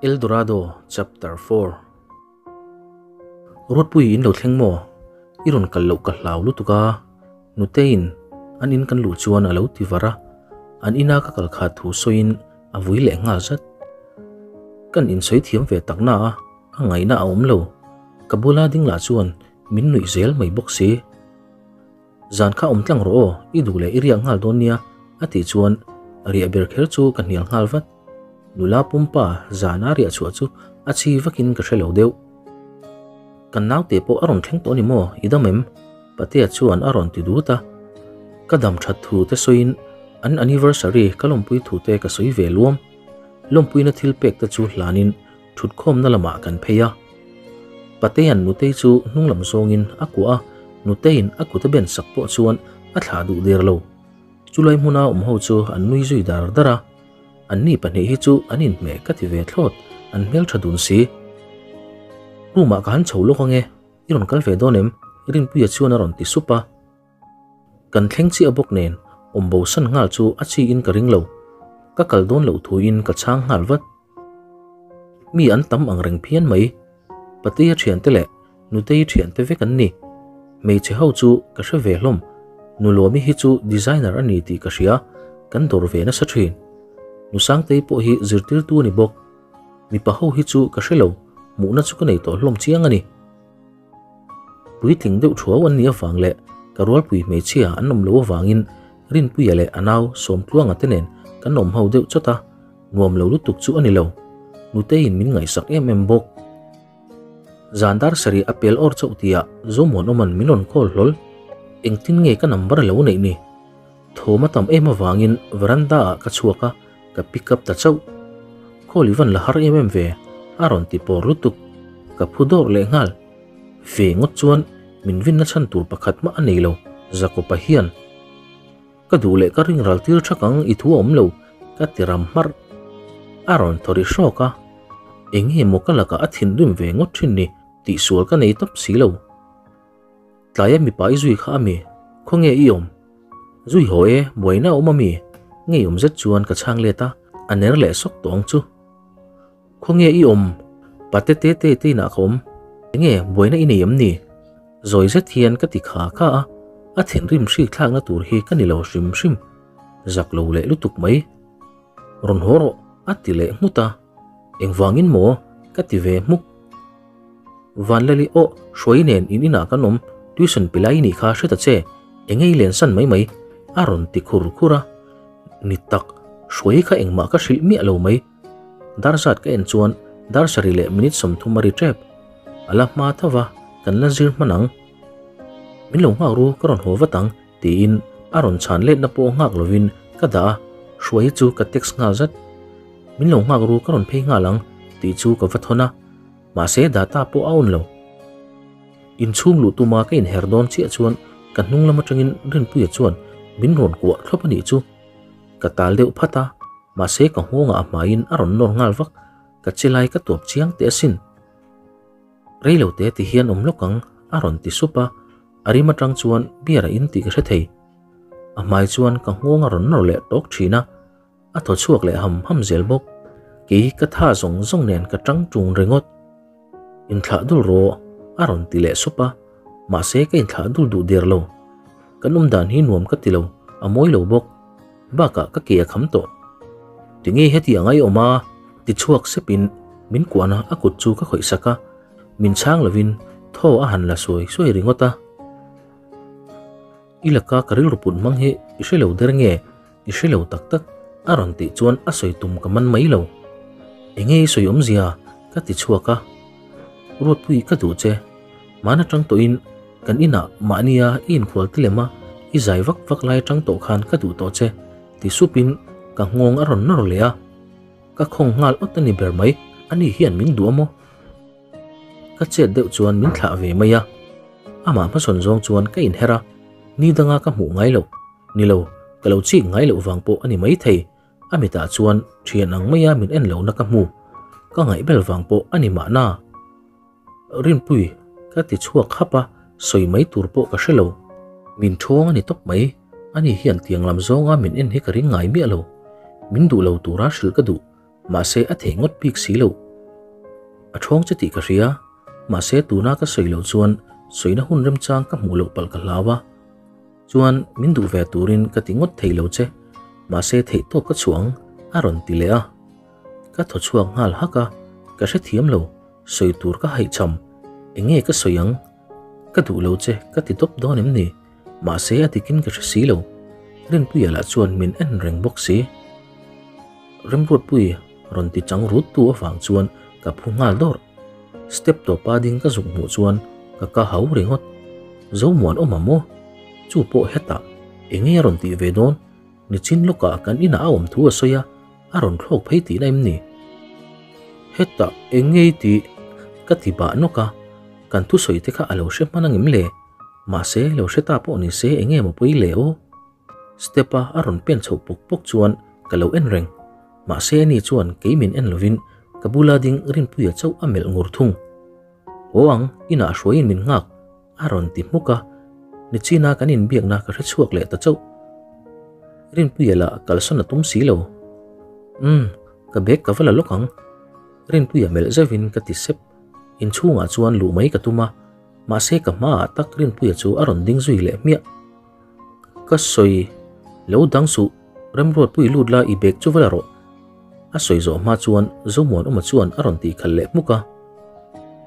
Eldorado Chapter 4 Ruatpui in lo thleng maw? I rawn kal loh ka hlau lutuk a, Nuteiin an in kan luh chuan a lo ti var a, an ina ka kal khat thu sawiin a vui leh nghal zat. Kan insawi thiam ve tak na a, a ngaihna a awm lo. Ka bula ding lah chuan min nuih zel mai bawk si. Zan kha awm tlang rawh aw, i duh leh i riak nghal dawn nia, a tih chuan riah ber kher chu ka hnial nghal vat. Nula pumpa zana riah chhuah chu a chi vakin ka hre lo deuh. Kan naute pawh a rawn thleng tawh a ni maw, i dam em? Patea chuan a rawn ti dut a. Ka dam that thu te sawiin an anniversary ka lawmpui thu te ka sawi ve luam. Lawmpuina thil pek te chu hlanin thutkhawmna lamah kan phei a. Patea'n Nutei chu hnunglam zawngin a kuah a, Nutei'n a kut a ben sak pawh chuan a thlah duh der lo. Chulai hmuna awm ho chu an nui zui dar dar a. Anni pahnih hi chu an inhmeh ka ti ve thlawt, an hmeltha dun si. Room-ah ka han chho lawk ange, i rawn kal ve dawn em? Rinpuia chuan a rawn ti sup a. Kan thleng chiah bawk nen awm bo san nghal chu a chi in ka ring lo. Ka kal dawn loh thu in ka chhang nghal vat. Mi an tam ang reng phian mai. Patea thiante leh Nutei thiante vek an ni. Hmeichhe ho chu ka hre ve hlawm. Nulawmi hi chu designer a ni tih ka hria, kan dawr ve nasa thin. Nusangtei pawh hi zirtirtu a ni bawk. Mipa ho hi chu ka hre lo, hmuhna chu ka nei tawh hlawm chiang a ni. Puitling deuh thuau an nih avang leh ka rualpui hmeichhia an awm loh avangin Rinpuia leh a nau Sawmtluanga te nen kan awm ho deuh chawt a, nuam lo lutuk chu a ni lo. Nuteiin min ngaihsak em em bawk. Zan dar sarih a pel awr chauh tihah Zomuanawma'n min rawn call hlawl. Engtin nge ka number a lo neih ni? Thawm a tam em avangin veranda ah ka chhuak a, ka pick up ta chauh. Call i van la har em em ve, a rawn ti pawr lutuk. Ka phu dawrh leh nghal. Ve ngawt chuan min vinna chhan tur pakhat mah a nei lo, Jakob-a hian. Ka duh leh ka ring ral tir thak ang i thu a awm lo, ka ti ram hmarh. A rawn thaw ri hrawk a, eng nge maw ka lakah a thinrim ve ngawt thin ni tihsual ka nei tawp si lo. Tlaia mipa i zui kha a mi? Khawnge i awm? Zui haw e, buaina a awm a mi? Ngeiawm zet chuan ka chhang let a, a ner leh sawk tawh ang chu. Khawnge i awm? Pate te te te inah ka awm. Enge buaina i nei em ni? Zawi zet hian ka ti kha kha a, a thinrim hrik thlakna tur hi ka ni lo hrim hrim. Zak lo leh lutuk mai. Rawn haw rawh a ti leh nghut a. Engvangin maw? Ka ti ve hmuk. Vanlali aw hruai nen in inah kan awm, tuition pe lai i nih kha hre ta che, enge i lensan mai mai? A rawn ti khur khur a. Ni tak, hruai kha engmah ka hrilh miah lo mai. Dar zat ka en chuan dar sarih leh minute 30 a ri tep. A la hma tho va, kan la zir hman ang. Min lo nghak ru, ka rawn haw vat ang, tiin a rawn chhan letna pawh nghak lovin ka dah a, Hruai chu ka text nghal zat. Min lo nghak ru, ka rawn phei nghal ang, tih chu ka va thawn a, mahse data pawh a on lo. Inchhung luh tuma ka inher dawn chiah chuan ka hnung lam atangin Rinpuia chuan min rawn kuah thlawp a nih chu. Ka tal deuh phat a, mahse ka nghawngah a hmaiin a rawn nawr nghal vak, ka che lai ka tuap chiang teh asin. Rei lo te ti hian awm lawk ang, a rawn ti sup a, a rim atang chuan beer a in tih ka hre thei. A hmai chuan ka nghawng a rawn nawr leh tawk thin a, a thaw chhuak leh ham ham zel bawk. Kei ka tha zawng zawng nen ka tang tung ringawt. Inthlah dul rawh, a rawn ti leh sup a, mahse ka inthlah dul duh der lo. Kan awm dan hi nuam ka ti lo, a mawi lo bawk. Bakah ka ke a kham tawh. Tinge heti ang ai awm a? Ti chhuak sepin min kuahna a kut chu ka khawih sak a, min chhang lovin thaw a han la suai suai ringawt a. I laka ka rilru put hmang hi i hre lo der nge? I hre lo tak tak, a rawn tih chuan a sawi tum ka man mai lo. Enge i sawi awmzia? ka ti chhuak a. Ruatpui ka duh che. Hmana tang tawhin kan inah mahnia i inkhual te lem a, i zai vak vak lai atang tawh khan ka duh tawh che, ti supin ka nghawng a rawn nawr leh a. Ka khawng nghal awt a ni ber mai, ani hian min duh a maw? Ka chet deuh chuan min thlah ve mai a. Amah hmasawn zawng chuan ka inher a, ni danga ka hmuh ngai loh. Ni lo, ka lo chik ngai loh vang pawh a ni maithei. A mitah chuan thian ang maia min en lohna ka hmu. Ka ngaihbel vang pawh a ni mahna. Rinpui, ka ti chhuak hap a, sawi mai tur pawh ka hre lo. Min thawng a ni tawp mai, ani hian tiang lam zawnga min en hi ka ring ngai miah lo. Min duh lo tura hrilh ka duh, mahse a thei ngawt bik si lo. A ṭhawng che tih ka hria, mahse tuna ka sawi loh chuan sawina hun remchang ka hmuh loh palh ka hlau a. Chuan min duh ve turin ka ti ngawt thei lo che, mahse theihtawp ka chhuah ang, a rawn ti leh a. Ka thaw chhuak nghal hak a, ka hrethiam lo, sawi tur ka haihcham, eng nge ka sawi ang? Ka duh lo che ka ti dawp dawn em ni? Mahse a dikin ka hre si lo, Rinpuia lah chuan min en reng bawk si. Remruatpui rawn ti chang rut tu avang chuan ka phu nghal dawrh. Step tawpa ding ka zuk hmuh chuan ka ka hau ringawt. Zomuan awm a maw? Chu pawh hetah eng nge a rawn tih ve dawn? Nichin lawkah kan inah a awm thu a sawi a, a rawn thlawk phei tihna em ni? Hetah eng nge i tih? Ka ti bah nawk a, kan thusawi te kha a lo hre hman angem le? Mahse lo hre ta pawh ni se eng nge maw pawi le aw? Step a a rawn pen chhoh pawk pawk chuan ka lo en reng. Mahse ani chuan kei min en lovin ka bula ding Rinpuia chauh a melh ngur thung. Haw ang, inah hruaiin min nghak. A rawn ti hmuk a, Nichina kan inbiakna ka hre chhuak leh ta chauh. Rinpuia lah kalsawn a tum si lo. Umm, ka bag ka va la lawk ang. Rinpuia melh zeuhin ka ti sep. Inchhungah chuan luh mai ka tum a, mahse ka hmaah tak Rinpuia chu a rawn ding zui leh hmiah. Ka sawi lo dang suh, Remruatpui lut la i bag chu va la rawh. A sawi zawh hma chuan Zomuanawma chuan a rawn tih khalh leh hmuk a.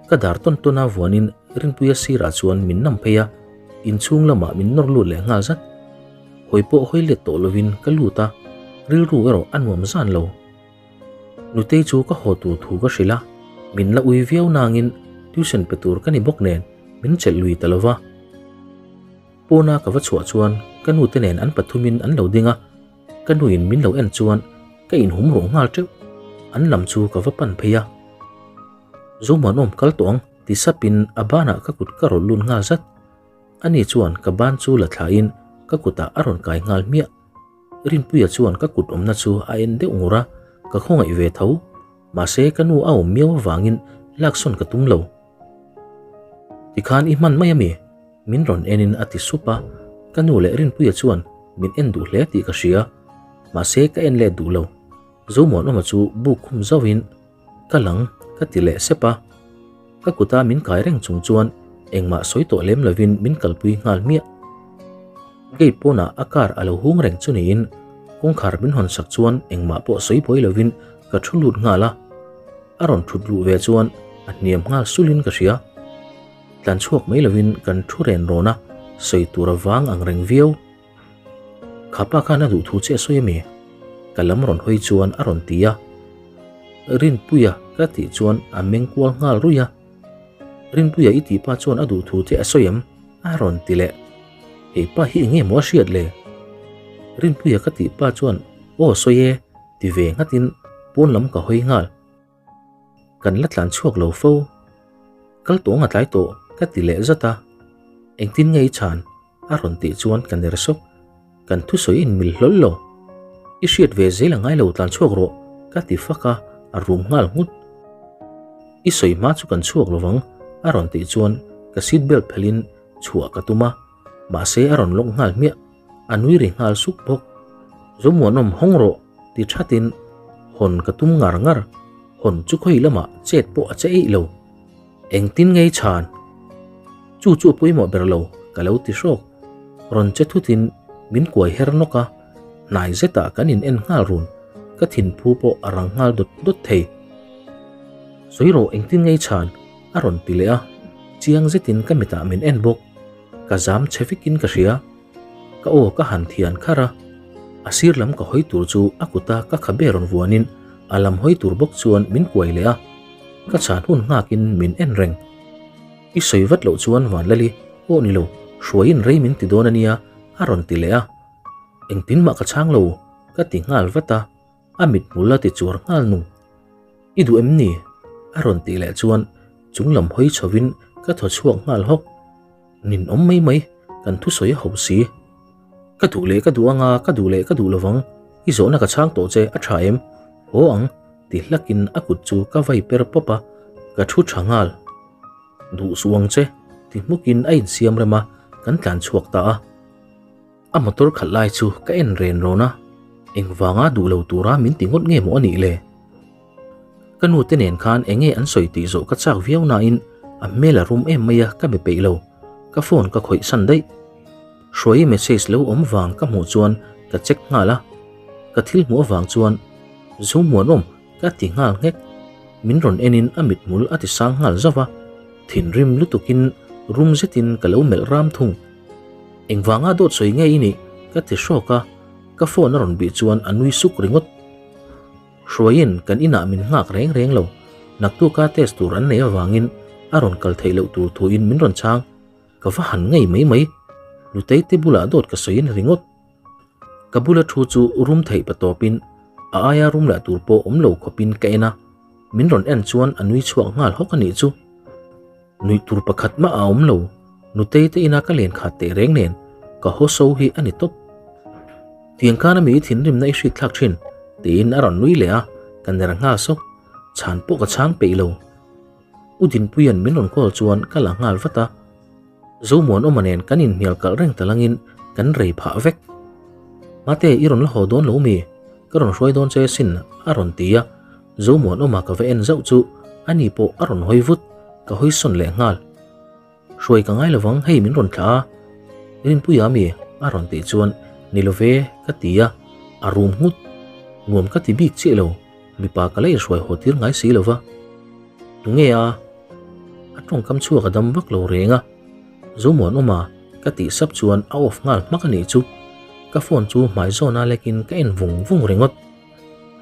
Ka dar tawn tawn a vuanin Rinpuia sirah chuan min nam phei a, inchhung lamah min nawr lut leh nghal zat. Hawi pawh hawi let tawh lovin ka lut a, rilru erawh a nuam zan lo. Nutei chu ka haw tur thu ka hrilh a, min la ui viau nangin tuition pe tur ka ni bawk nen min chelh lui ta lova. Pawna ka va chhuah chuan ka nute nen an pathumin an lo ding a, Ka nuin min lo en chuan ka inhum ruh nghal teuh, an lam chu ka va pan phei a. Zomuanawm kal tawh ang ti sapin a banah ka kut ka rawn lut nghal zat. Ani chuan ka ban chu la thlain ka kutah a rawn kai nghal hmiah. Rinpuia chuan ka kut awmna chu a en deuh ngur a, ka khawngaih ve tho. Mahse ka nu a awm miau avangin laksawn ka tum lo. Tikhan i hman mai ami? Min rawn enin a ti sup a, ka nu leh Rinpuia chuan min en duh hle tih ka hria, mahse ka en let duh lo. Zomuanawma chu buk khum zauhin ka lang ka ti leh sep a, ka kuta min kai reng chung chuan engmah sawi tawh lem lovin min kalpui nghal hmiah. Gate pawnah a car a lo hung reng chu niin kawngkhar min hawn sak chuan engmah pawh sawi buai lovin ka thu lut nghal a, a rawn thut luh ve chuan a hniam nghal sulin ka hria. Tlan chhuak mai lovin kan thu ren rawn a, sawi tur a vang ang reng viau. Kha pa khan a duh thu che a sawi ami? Ka lam rawn hawi chuan a rawn ti a. Rinpuia ka tih chuan a meng kual nghal ruih a. Rinpuia i tih pa chuan a duh thu che a sawi em? A rawn ti leh. Hei pa hi eng nge maw a hriat le? Rinpuia ka tih pa chuan aw sawi e ti ve nghatin pawn lam ka hawi nghal. Kan la tlan chhuak lo fo. Kal tawng a tlai tawh ka ti leh zat a. Engtin nge i chhan? A rawn tih chuan ka ner sawk. Kan thusawi in mil hlawl lo. I hriat ve zel a ngai lo tlan chhuak rawh ka ti fak a, a rum nghal nghut. I sawi hma chu kan chhuak lovang a rawn tih chuan ka seat belt phelhin chhuah ka tum a, mahse a rawn lawk nghal hmiah. A nui ri nghal suk bawk. Zomuanawm hawng rawh ti thatin hawn ka tum ngar ngar. Hawn chu khawi lamah chet pawh a che eih lo. Engtin ngei chhan? Chu chu a pawimawh ber lo ka lo ti hrawk. Rawn che thutin min kuai her nawk a, hnai zetah kan in en nghal run. Ka thinphu pawh a rang nghal dawt dawt thei. Sawi rawh engtin ngei chhan? A rawn ti leh a, chiang zetin ka mitah min en bawk. Ka zam che vekin ka hria. Ka aw ka han thian kharh a, a sir lam ka hawi tur chu a kuta ka khabe rawn vuanin a lam hawi tur bawk chuan min kuai leh a, ka chhan hun nghakin min en reng. I sawi vat loh chuan Vanlali aw ni lo, hruaiin rei min ti dawn a nia a rawn ti leh a. Engtin mah ka chhang lo ka ti nghal vat a, a mithmul a ti chuar nghal nung. I duh em ni? A rawn tih leh chuan chung lam hawi chhovin ka thaw chhuak nghal hawk. Nin awm mai mai, kan thusawi a ho si. Ka duh leh ka duh anga ka duh leh ka duh lovang, i zawhna ka chhang tawh che a tha em? Haw ang, ti hlakin a kut chu ka vai per pawp a, ka thu tha nghal. Duh suh ang che, ti hmukin a insiam rem a, kan tlan chhuak ta a. A motor khalh lai chu ka en ren rawn a, engvanga duh lo tura min ti ngawt nge maw a nih le? Ka nu te nen khan enge an sawi tih zawh ka chak viau nain a hmel a rum em mai a ka be peih lo. Ka phone ka khawih san daih. Hruaii message lo awm vang ka hmuh chuan ka check nghal a. Ka thil hmuh avang chuan Zo muanawm ka ti nghal nghek. Min rawn enin a mithmul a ti sang nghal zauh a. Thinrim lutukin rum zetin ka lo melh ram thung. Engvanga dawt sawi nge i nih? ka ti hrawk a, ka phone a rawn bih chuan a nui suk ringawt. Hruaiin kan inah min nghak reng reng lo, naktuka test tur an nei avangin a rawn kal theih loh tur thuin min rawn chhang. Ka va han ngei mai mai, Nutei te bulah dawt ka sawi ringawt. Ka bula thu chu rum theih pa tawpin a aia rum lah tur pawh awm lo khawpin ka en a, min rawn en chuan a nui chhuak nghal hawk a nih chu. Nuih tur pakhat mah a awm lo, Nutei te ina ka len khat teh reng nen ka haw so hi a ni tawp. Tiang khan a mi thinrimna i hriat thlak thin tiin a rawn nui leh a, ka ner nghal sawk, chhan pawh ka chhang peih lo. U Dinpuia'n min rawn call chuan ka la nghal vat a. Zomuanawma nen kan inhnial kalh reng ta langin kan rei phah vek. Mate, i rawn la haw dawn lo mi? Ka rawn hruai dawn che sin a rawn ti a. Zomuanawma ka va en zauh chu ani pawh a rawn hawi vut, ka hawi sawn leh nghal. Hruai ka ngai lovang hei min rawn thlah a, Rinpuia mi a rawn tih chuan ni lo ve ka ti a, a rum nghut. Nuam ka ti bik chiah lo, mipa ka la inhruai haw tir ngai si lova. Tunge a? A tawngkam chhuak a dam vak lo reng a, Zomuanawma ka tih sap chuan a off nghal hmak a nih chu. Ka phone chu hmai zawna lekin ka en vung vung ringawt.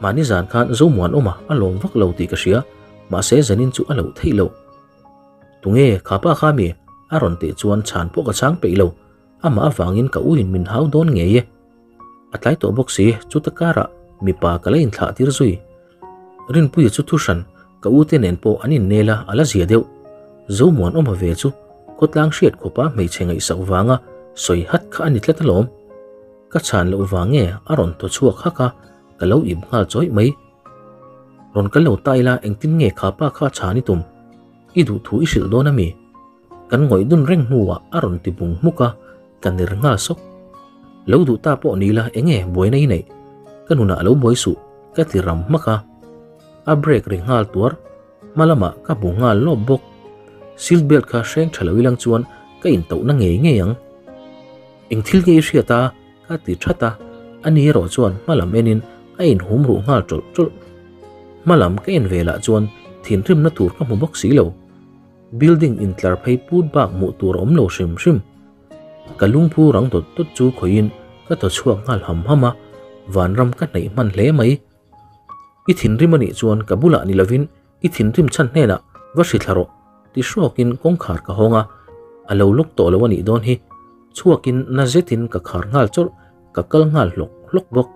Mahni zan khan Zomuanawma a lawm vak lo tih ka hria, mahse zanin chu a loh theih loh. Tunge kha pa kha mi? A rawn tih chuan chhan pawh ka chhang peih lo, amah avangin ka uin min hau dawn ngei e. A tlai tawh bawk si, chuta karah mipa ka la inthlah tir zui. Rinpuia chu thu hran, ka ute nen pawh an innel a, a la zia deuh. Zomuanawma ve chu khawtlang hriat khawpa hmeichhe ngaihsak vanga sawi hat kha a ni tlat alawm. Ka chhan loh vang nge a rawn thaw chhuak hak a, ka lo ip nghal chawih mai. Rawn kal lo ta ila engtin nge kha pa kha chhan i tum? I duh thu i hrilh dawn a mi? Kan ngawih dun reng hnuah a rawn ti bung hmuk a, ka ner nghal sawk. Lo duh ta pawh ni ila enge buaina i neih? Ka nunah lo buai suh ka ti ram hmak a. A break ri nghal tuar, hma lamah ka hmu nghal lawp bawk. Seat belt kha hreng tha lo ilang chuan ka intauhna ngei ngei ang. Eng thil nge i hriat a? Ka ti that a, ani erawh chuan hma lam enin a inhum ruh nghal tawlh tawlh. Hma lam ka en ve lah chuan thinrimna tur ka hmu bawk si lo. Building intlar phei put bak hmuh tur a awm lo hrim hrim. Ka lungphu rang dawt dawt chu khawihin ka thaw chhuak nghal ham ham a, vanram ka hnaih hman hle mai. I thinrim anih chuan ka bulah ni lovin I thinrim chhan hnenah va hri thla rawh ti hrawkin kawngkhar ka hawng a, a lo lawk tawh lo a nih dawn hi. Chhuakin na zetin ka khar nghal chawrh, ka kal nghal hlawk hlawk bawk.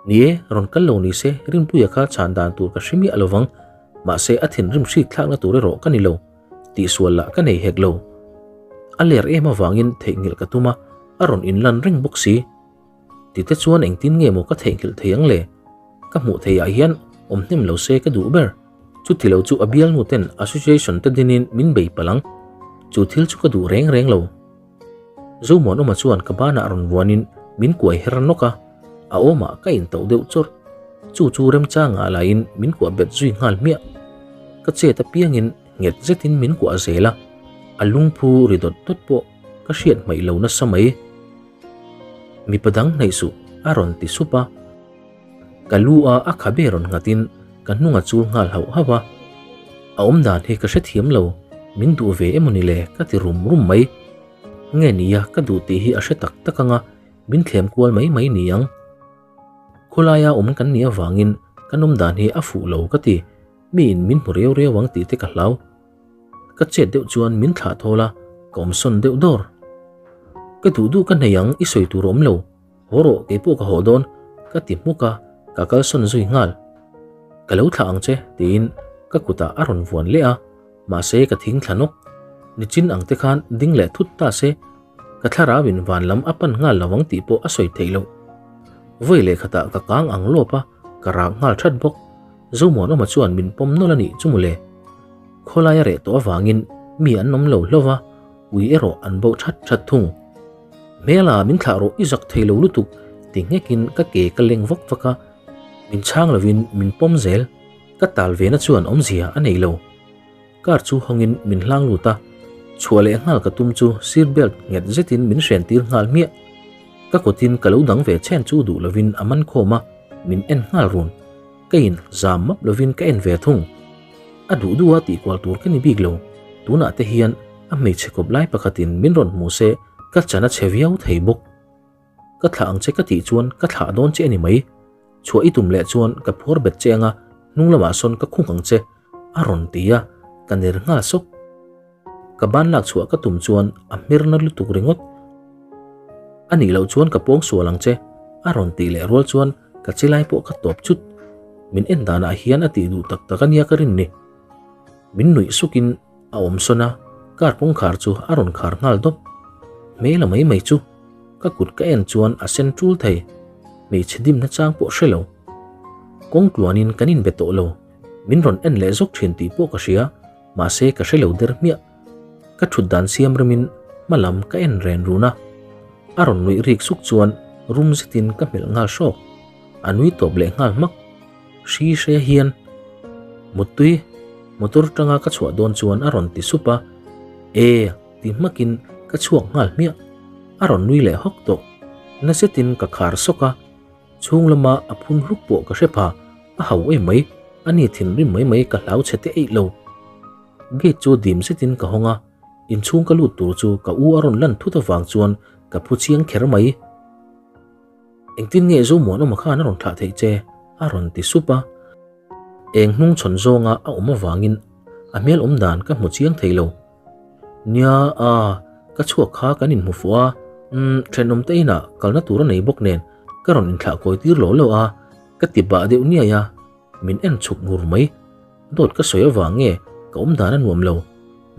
Ni e, rawn kal lo ni se Rinpuia kha chhan dan tur ka hre miah lo vang, mahse a thinrim hrik thlakna tur erawh ka ni lo, tihsual lah ka nei hek lo. A ler em avangin theihnghilh ka tum a, a rawn inlan reng bawk si. Tite chuan engtin nge maw ka theihnghilh thei ang le? Ka hmuh theihah hian awm hnem lo se ka duh ber. Chuti lo chu a bialnu ten association te dinin min bei palh ang. Chu thil chu ka duh reng reng lo. Zomuanawma chuan ka banah rawn vuanin min kuai her nawk a, a awmah ka intauh deuh chawrh. Chu chu remchangah lahin min kuah bet zui nghal hmiah. Ka chet apiangin nghet zetin min kuah zel a, a lungphu ri dawt dawt pawh ka hriat hmaih lo nasa mai. Mipa dang hnaih suh a rawn ti sup a, ka lu a a khabe rawn nghatin ka hnung a chul nghal hauh hauh a, a awm dan hi ka hrethiam lo, min duh ve emaw ni le ka ti rum rum mai. Nge nia ka duh tih hi a hre tak tak anga min thlem kual mai mai ni ang. Khawlaia awm kan nih avangin kan awm dan hi a fuh lo ka ti, miin min hmu reu reu ang tih te ka hlau. Ka chet deuh chuan min thlah thawl a, ka awm sawn deuh dawr. Ka duh duh ka hnei ang i sawi tur a awm lo, haw rawh keipawh ka haw dawn ka ti hmuk a, ka kal sawn zui nghal. Ka lo thlah ang che tiin ka kutah a rawn vuan leh a, mahse ka thing thla nawk. Nichin ang te khan ding leh thut ta se, ka thlarau in van lam a pan nghal lo ang tih pawh a sawi theih loh. Vawi leh khatah ka kang ang lawp a, ka rak nghal that bawk. Zomuanawma chuan min pawm nawlh a nih chu mawle. Khawlai a reh tawh avangin mi an awm lo hlauh a, ui erawh an bo that that thung. Hmela min thlah rawh i zak thei lo lutuk ti nghekin ka ke ka leng vak vak a, min chhang lovin min pawm zel. Ka tal ve na chuan awmzia a nei lo. Car chu hawngin min hlang lut a, chhuah leh nghal ka tum chu seat belt nghet zetin min hren tir nghal hmiah. Ka kawtin ka lo dang ve chhen chu duh lovin a man khawm a, min en nghal run. Ka in zam map lovin ka en ve thung. A duh duh a tih kual tur ka ni bik lo. Tunah te hian a hmeichhe kawp lai pakhatin min rawn hmu se ka chan a chhe viau thei bawk. Ka thlah ang che ka tih chuan ka thlah dawn che a ni mai. Chhuah i tum leh chuan ka phuar bet che anga hnung lamah sawn ka khung ang che a rawn ti a, ka ner nghal sawk. Ka ban lak chhuah ka tum chuan a hmerna lutuk ringawt. A nih loh chuan ka pawng sual ang che a rawn tih leh rual chuan ka che lai pawh ka tawp chut. Min en danah hian a tih duh tak tak a nia ka rin ni. Min nuih sukin a awm sawn a, car kawngkhar chu a rawn khar nghal dawp. Hmela mai mai chu ka kut ka en chuan a sen tul thei. Hmeichhe dimna chang pawh hre lo. Kawng tluanin kan inbe tawh lo. Min rawn en leh zawk thin tih pawh ka hria, mahse ka hre lo der hmiah. Ka thut dan siam remin hma lam ka en ren run a. A rawn nuih rik suk chuan rum zetin ka hmelh nghal hrawk. A nui tawp leh nghal hmak. Hri hre hian Muttui motor tanga ka chhuah dawn chuan a rawn ti sup a, E ti hmakin ka chhuak nghal hmiah. A rawn nui leh hawk tawh. Na zetin ka khar sawk a, chhung lama a phun hluk pawh ka hre pha, a hau em mai, a ni thinrim mai mai ka hlau chhe te eih lo. Gate chu dim zetin ka hawng a, inchhung ka lut tur chu ka u a rawn lan thut avang chuan ka phu chiang kher mai. Engtin nge Zomuanawma khan a rawn thlah theih che? a rawn ti sup a. Eng hnung chhawn zawnga a awm avangin a hmel awm dan ka hmu chiang thei lo. Nia a, ka chhuak kha kan inhmu fuh a, umm thenawm te inah kalna tur a nei bawk nen ka rawn inthlah kawi tir lo lo a, ka ti bah deuh niai a, min en chhuk ngur mai. Dawt ka sawi avang nge ka awm dan a nuam lo.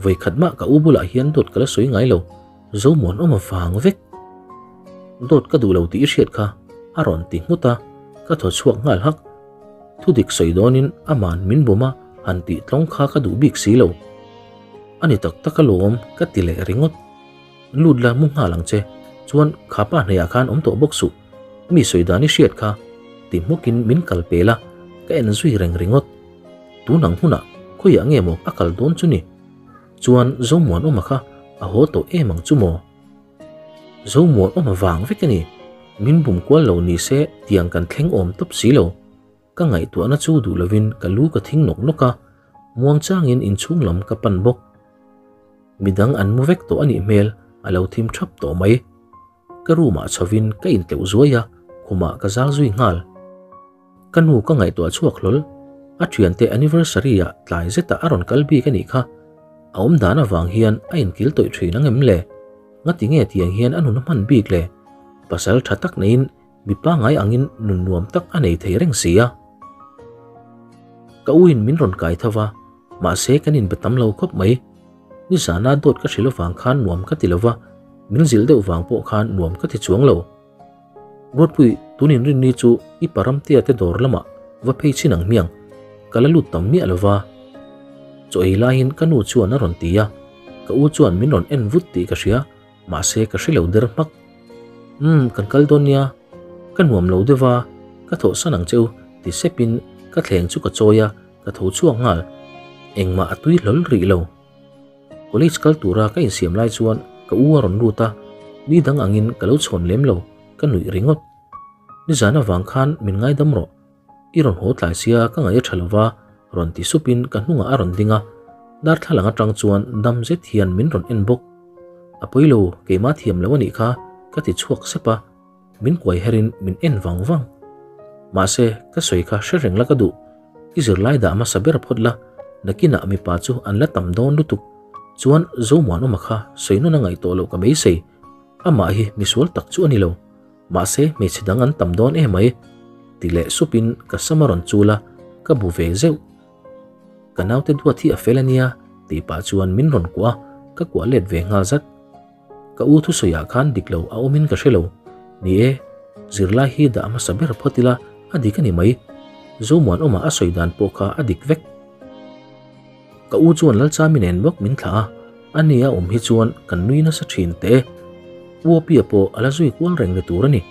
Vawikhat mah ka u bulah hian dawt ka la sawi ngai lo. Zomuanawm avang vek. Dawt ka duh lo tih i hriat kha a rawn ti nghut a, ka thaw chhuak nghal hak. Thudik sawi dawnin aman min bawm a han tih tlawng kha ka duh bik si lo. A ni tak tak alawm ka ti leh ringawt. Lut la mu nghal ang che, chuan kha pa hnaiah khan awm tawh bawk suh. Mi sawi dan i hriat kha ti hmukin min kal pel a, ka en zui reng ringawt. Tun ang hunah khawiah nge maw a kal dawn chu ni? Chuan Zomuanawma kha a haw tawh em ang chu maw? Zomuanawma vang vek a ni, min bum kual lo ni se tiang kan thleng awm tawp si lo. Ka ngaihtuahna chu duh lovin ka lu ka thing nawk nawk a, muangchangin inchhung lam ka pan bawk. Midang an mu vek tawh a nih hmel, a lo thim thap tawh mai. Ka room ah chhovin ka intleuh zuai a, khumah ka zal zui nghal. Ka nu ka ngaihtuah chhuak hlawl, a thiante anniversary ah tlai zetah a rawn kal bik a nih kha. A awm dan avang hian a inkil tawih thin ang em le? Ngati nge tiang hian a nun a hman bik le? Pasal tha tak neiin mi pangngai angin nun nuam tak a nei thei reng si a. Ka uin min rawn kai tho va, mahse kan inbe tam lo khawp mai. Nizana dawt ka hrilh avang khan nuam ka ti lo va, min zilh deuh vang pawh khan nuam ka ti chuang lo. Ruatpui, tun inrinni chu i paramtea te dawr lamah va phei chin ang hmiang, ka la lut tam miah lo va. Chaw ei laiin ka nu chuan a rawn ti a, ka u chuan min rawn en vut tih ka hria, mahse ka hre lo der hmak. Umm, kan kal dawn nia, ka nuam lo deuh va, ka thawhsan ang che u, ti sepin ka thleng chu ka chawi a, Ka tho chhuak nghal. Engmah a tui hlawl rih lo. College kal tura ka insiam lai chuan ka u a rawn lut a, ni dang angin ka lo chhawn lem lo, ka nuih ringawt. Nizan avang khan min ngaidam rawh. I rawn haw tlai sia ka ngaih a tha lova, rawn ti supin ka hnungah a rawn ding a, darthlalang atang chuan dam zet hian min rawn en bawk. A pawi lo, keimah thiam lo a nih kha, ka ti chhuak sep a. Min kuai herin min en vang vang. Mahse, ka sawi kha hre reng la ka duh. I zirlai dah hmasa ber phawt la, nakinah mipa chu an la tam dawn lutuk. Chuan Zomuanawma kha sawi nawn a ngaih tawh loh ka beisei. Amah hi misual tak chu a ni lo. Mahse, hmeichhe dang an tam dawn emai. Ti leh supin ka sam a rawn chul a, ka bu ve zeuh. Ka naute duat hi a fel a nia, tih pah chuan min rawn kuah a, ka kuah let ve nghal zat. Ka u thusawiah khan dik lo a awmin ka hre lo. Ni e, zirlai hi dah hmasa ber phawt ila a dik a ni mai. Zomuanawma a sawi dan pawh kha a dik vek. Ka u chuan Lalchami nen bawk min thlah a, a ni a awm hi chuan kan nui nasa thin teh e. U Apia pawh a la zui kual reng ni tur a ni.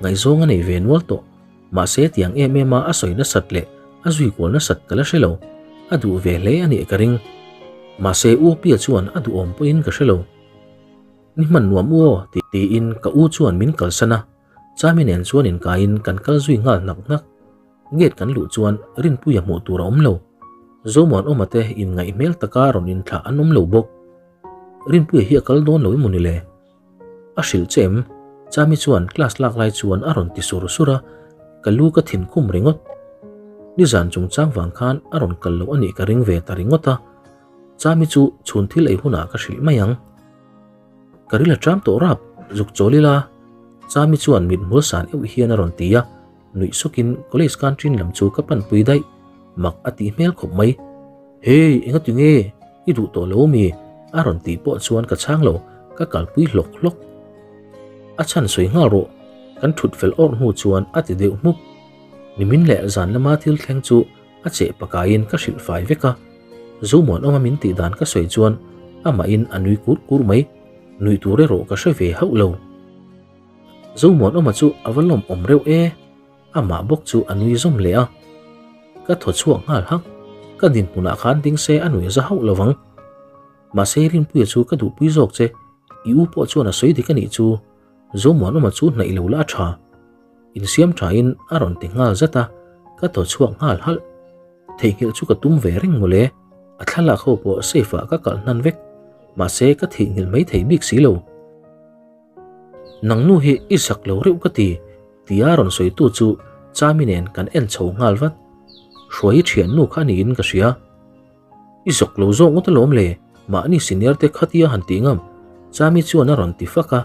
Ngaihzawng a nei ve nual tawh. Mahse tiang em em a a sawi nasat leh a zui kual nasat ka la hre lo. A duh ve hle a nih ka ring. Mahse U Pia chuan a duhawm pawhin ka hre lo. Ni hman nuam u aw tiin ka u chuan min kalsan a, Chami nen chuan inkaiin kan kal zui nghal hnak hnak. Gate kan luh chuan Rinpuia hmuh tur a awm lo. Zomuanawma te inngaih hmel taka rawn inthlah an awm lo bawk. Rinpuia hi a kal dawn lo emaw ni le? A hrilh che em? Chami chuan class lak lai chuan a rawn ti sur sur a, ka lu ka thin khum ringawt. Nizan chungchang vang khan a rawn kal loh a nih ka ring ve ta ringawt a. Chami chu chhun thil ei hunah ka hrilh mai ang. Ka ril a ṭam tawh rap, zuk chawl ila. Chami chuan mit hmul san euh hian a rawn ti a, nuih sukin college canteen lam chu ka panpui daih. Mak a tih hmel khawp mai. Hey, enga ti nge? I duh tawh lo mi? A rawn tih pawh chuan ka chhang lo, ka kalpui hlawk hlawk. A chhan sawi nghal rawh, kan thut fel awrh hnu chuan a ti deuh hmuk. Nimin leh zan lama thil thleng chu a cheh pakaiin ka hrilh fai vek a. Zomuanawma min tih dan ka sawi chuan amahin a nui kur kur mai, nuih tur erawh ka hre ve hauh lo. Zomuanawma chu a va lawmawm reuh e. Amah bawk chu a nui zawm leh a. Ka thaw chhuak nghal hak. Ka dinhmunah khan ding se a nui za hauh lo vang. Mahse Rinpuia chu ka duhpui zawk che, i u pawh chuan a sawi dik a nih chu. Zomuanawma chu hnaih lo la a tha. Insiam thain a rawn ti nghal zat a, ka thaw chhuak nghal halh. Theihnghilh chu ka tum ve reng mawle, a thlalak ho pawh safe ah ka kalh hnan vek. Mahse ka theihnghilh mai thei bik si lo. Nang nu hi i zak lo reuh ka ti, tia rawn sawitu chu Chami nen kan en chho nghal vat. Hruai i thiannu kha niin ka hria. I zak lo zawk ngawt alawm le, mahni senior te khatia han tih ngam, Chami chuan a rawn ti fak a.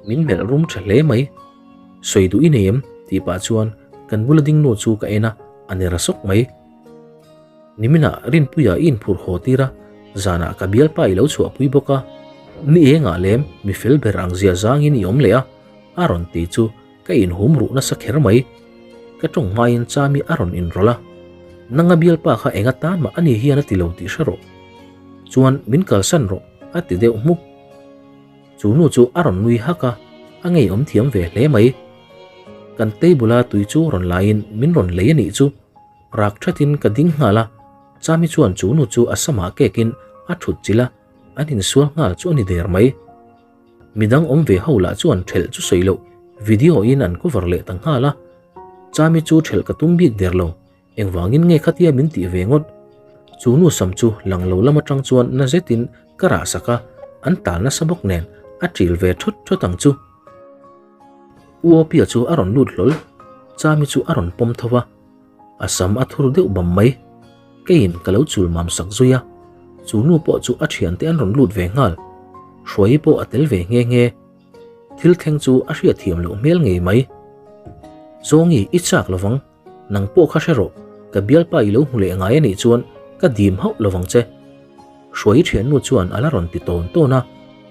Min melh rum tha hle mai. Sawi duh i nei em? tih pah chuan kan bula ding nu chu ka en a, a ner sawk mai. Niminah Rinpuia i inphurh haw tir a, zanah ka bialpa i lo chhuahpui bawk a, ni engah lem mi fel ber ang zia zangin i awm leh a, a rawn ti chu ka inhum ruh nasa kher mai. Ka tawng hmain Chami a rawn inrawlh a, Nanga bialpa kha enga tan mah ani hian a ti lo tih hre rawh. Chuan min kalsan rawh a ti deuh hmuk. Chu nu chu a rawn nui hak a, a ngeiawm thiam ve hle mai. Kan table a tui chu rawn laiin min rawn lei a nih chu. Rak thatin ka ding nghal a, Chami chuan chu nu chu a samah kekin a thut chilh a, an insual nghal chu a ni der mai. Midang awm ve ho lah chuan thelh chu sawi loh, video in an cover leh ta nghal a. Chami chu thelh ka tum bik der lo, engvangin nge khatia min tih ve ngawt? Chu nu sam chu lang lo lam atang chuan na zetin ka rah sak a, an tal nasa bawk nen a ṭil ve thawt thawt ang chu. U Opia chu a rawn lut hlawl, Chami chu a rawn pawm tho a. A sam a thur deuh bam mai. Keiin ka lo chul mam sak zui a. Chu nu pawh chu a thiante an rawn lut ve nghal. Hruaii pawh a tel ve nghe nghe. Thil thleng chu a hriatthiam loh hmel ngei mai. Zawngi, i chak lovang. Nang pawh kha hre rawh. Ka bialpa i lo hmu leh ngai a nih chuan ka dim hauh lovang che. Hruaii thiannu chuan a la rawn ti tawn tawn a.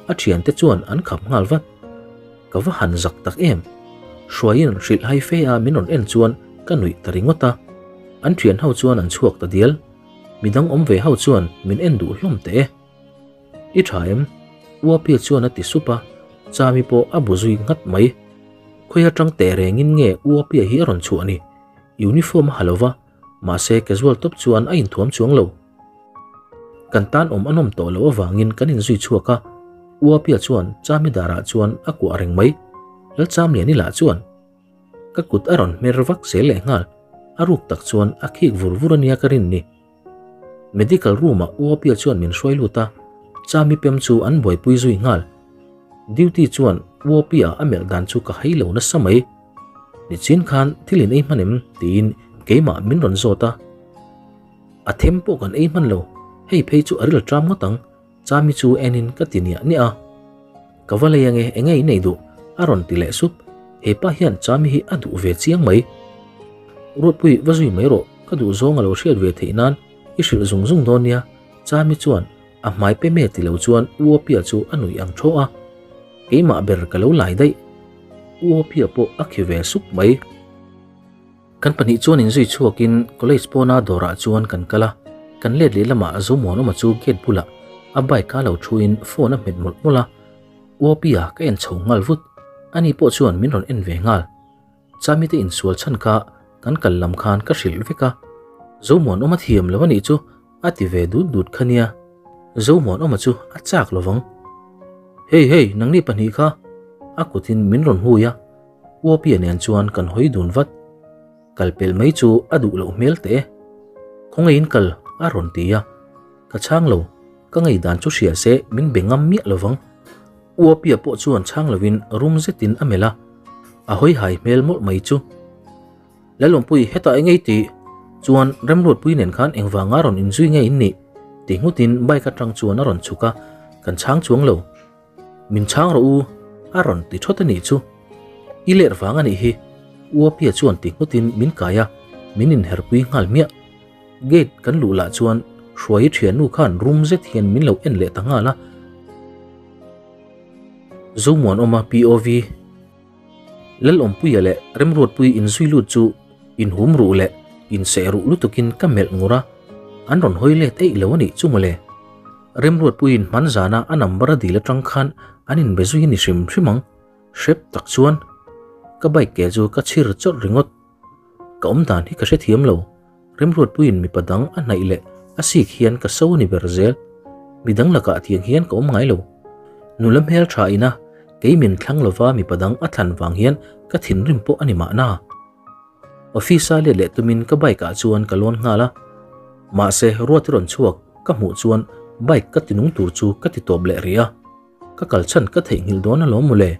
A thiante chuan an khap nghal vat. Ka va han zak tak em? Hruaiin hrilh hai fe a min rawn en chuan ka nuih ta ringawt a. An thian ho chuan an chhuak ta dial. Midang awm ve ho chuan min en duh hlawm teh e. I tha em? Uapia chuan a ti sup a, Chami pawh a bu zui nghat mai. Khawi atang teh rengin nge Uapia hi a rawn chhuah ni? Uniform a ha lo va, mahse casual tawp chuan a inthuam chuang lo. Kan tan awm a nawm tawh loh avangin kan inzui chhuak a, Uapia chuan Chami darah chuan a kuah reng mai. Lalchamliani lah chuan ka kut a rawn hmer vak zel leh nghal, a ruk tak chuan a khik vur vur ania ka rin ni. Medical room ah Uapia chuan min hruai lut a, Chami pem chu an buaipui zui nghal. Duty chuan Uapia a melh dan chu ka hai lo nasa mai. Nichin khan thil in ei hman em? tiin keimah min rawn zawt a. A them pawh kan ei hman lo, hei phei chu a ril ṭam ngawt ang, Chami chu enin ka ti niah niah a. Ka va lei ange, enge i nei duh? a rawn ti leh sup, hepa hian Chami hi a duh ve chiang mai. Ruatpui va zui mai rawh, ka duh zawng a lo hriat ve theih nan i hrilh zung zung dawn nia, Chami chuan a hmai pe me ti lo chuan U Opia chu a nuih ang thaw a. Keimah ber ka lo lai daih, U Opia pawh a khi ve sup mai. Kan pahnih chuan inzui chhuakin college pawna dawrah chuan kan kal a, kan let leh lamah Zomuanawma chu gate bulah a bike a lo thuin phone a hmet mawlh mawlh a, Uapia ka en chho nghal vut, ani pawh chuan min rawn en ve nghal. Chami te insual chhan kha kan kal lam khan ka hrilh vek a. Zomuanawma thiam lo a nih chu a ti ve dut dut kha nia. Zomuanawma chu a chak lo vang. Hey hey, nangni pahnih kha a kutin min rawn hui a, Uapia nen chuan kan hawi dun vat. Kal pel mai chu a duh loh hmel teh e. Khawngaih in kal a rawn ti a, ka chhang lo, ka ngeidan chu hria se min be ngam miah lo vang. Uapia pawh chuan chhang lovin rum zetin a melh a, a hawi hai hmel mawlh mai chu. Lalawmpui hetah eng ei tih chuan Remruatpui nen khan engvanga rawn inzui nge in nih? ti nghutin bike atang chuan a rawn chhuk a, kan chhang chuang lo. Min chhang rawh u a rawn ti thawt a nih chu. I ler vang a nih hi Uapia chuan ti nghutin min kai a, min inherpui nghal hmiah. Gate kan luh lah chuan Hruaii thiannu khan rum zet hian min lo en leh ta nghal a. Zomuanawma POV. Lalawmpuia leh Remruatpui inzui lut chu inhum ruh leh inseh ruh lutukin ka melh ngur a, an rawn hawi let eih lo a nih chu mawle. Remruatpuiin hman zana a number a dil atang khan an inbe zui a ni hrim hrim ang. Hrep tak chuan ka bike ke chu ka chhir chawrh ringawt. Ka awm dan hi ka hrethiam lo. Remruatpuiin mipa dang a hnaih leh a sik hian ka so a ni ber zel. Midang lakah tiang hian ka awm ngai lo. Nula hmel tha ina kei min thlang lova mipa dang a thlan vang hian ka thinrim pawh a ni mahna. Office a let leh tumin ka bike ah chuan ka lawn nghal a. Mahse ruat i rawn chhuak ka hmuh chuan bike ka tinung tur chu ka ti tawp leh rih a. Ka kal chhan ka theihnghilh dawn alawm mawle.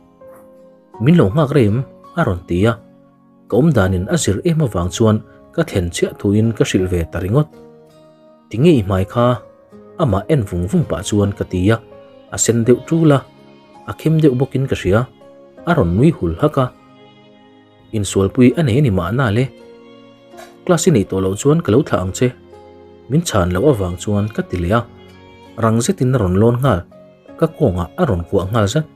Min lo nghak rei em? a rawn ti a. Ka awm danin a zir em avang chuan ka thlen chiah thuin ka hrilh ve ta ringawt. Tinge i hmai kha? Amah en vung vung pah chuan ka ti a, a sen deuh tul a, a khem deuh bawkin ka hria. A rawn nui hul hak a. Insualpui a nei a ni mahna le. Class i neih tawh loh chuan ka lo thlah ang che. Min chhan loh avang chuan ka ti leh a, rang zetin a rawn lawn nghal, ka kawngah a rawn kuah nghal zat.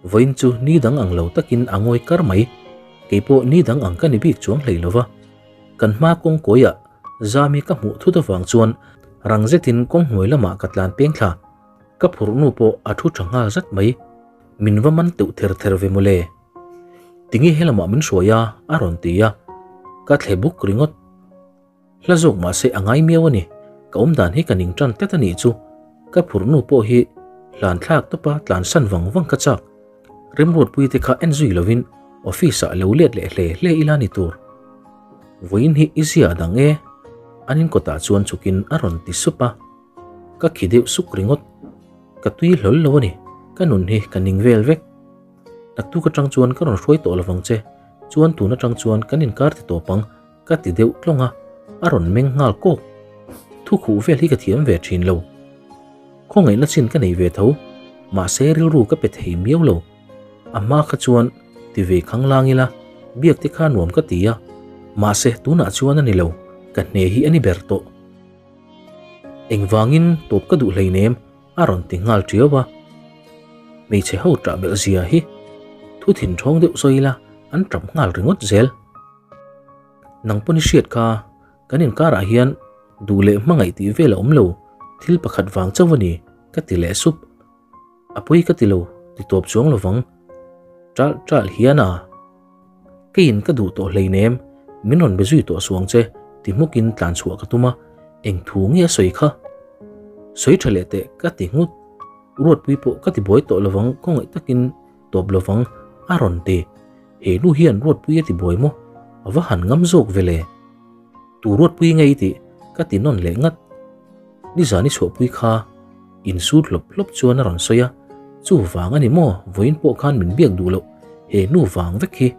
Vawiin chu ni dang ang lo takin a ngawi kar mai. Kei pawh ni dang ang ka ni bik chuang hlei lo va. Kan hma kawng kawiah Zami ka hmuh thut avang chuan rang zetin kawng hnuai lamah ka tlan peng thla. Ka phurh nu pawh a thu tha nghal zat mai. Min va man teuh ther ther ve mawle. Tinge helamah min hruai a? a rawn ti a. Ka thle buk ringawt. Hla zawk mahse a ngai miau a ni, ka awm dan hi ka ning tan tlat a nih chu. Ka phurh nu pawh hi hlan thlak tawpa tlan san vang vang ka chak. Remruatpui te kha en zui lovin office ah lo let leh hle hle ila ni tur. Vawiin hi i zia a dang e, an in kawtah chuan chhukin a rawn ti sup a. Ka khi deuh suk ringawt. Ka tui hlawl lo a ni, ka nun hi ka ning vel vek. Naktuk atang chuan ka rawn hruai tawh lovang che, chuan tun atang chuan kan inkar ti tawp ang. Ka ti deuh tlawng a, a rawn meng nghal kawk. Thu khuh vel hi ka thiam ve thin lo. Khawngaihna chin ka nei ve tho, mahse rilru ka pe thei miau lo. A hma kha chuan ti ve khang lang ila, biak te kha nuam ka ti a, mahse tunah chuan a ni lo, ka hne hi a ni ber tawh. Engvangin tawp ka duh hleinem a rawn ti nghal tiau a. Hmeichhe ho ṭah belh zia hi thu thin ṭhawng deuh sawi ila an ṭap nghal ringawt zel. Nang pawn i hriat kha, kan inkarah hian duh leh hmangaih tih vel a awm lo, thil pakhat vang chauh a ni, ka ti leh sup. A pawi ka ti lo, ti tawp chuang lo vang. Ṭalh ṭalh hian a. Keiin ka duh tawh hleinem, min rawn be zui tawh suang che, ti hmukin tlan chhuah ka tum a, eng thu nge a sawi kha? Sawi ṭha leh teh, ka ti nghut. Ruatpui pawh ka ti buai tawh lo vang, khawngaih takin tawp lo vang, a rawn ti. He nu hian Ruatpui a ti buai maw? A va han ngam zawk ve le. Tu Ruatpui nge i tih? Ka ti nawn leh ngat. Nizan i chhuahpui kha insut hlawp hlawp chuan a rawn sawi a, chu vang a ni maw vawiin pawh khan min biak duh loh he nu vang vek hi.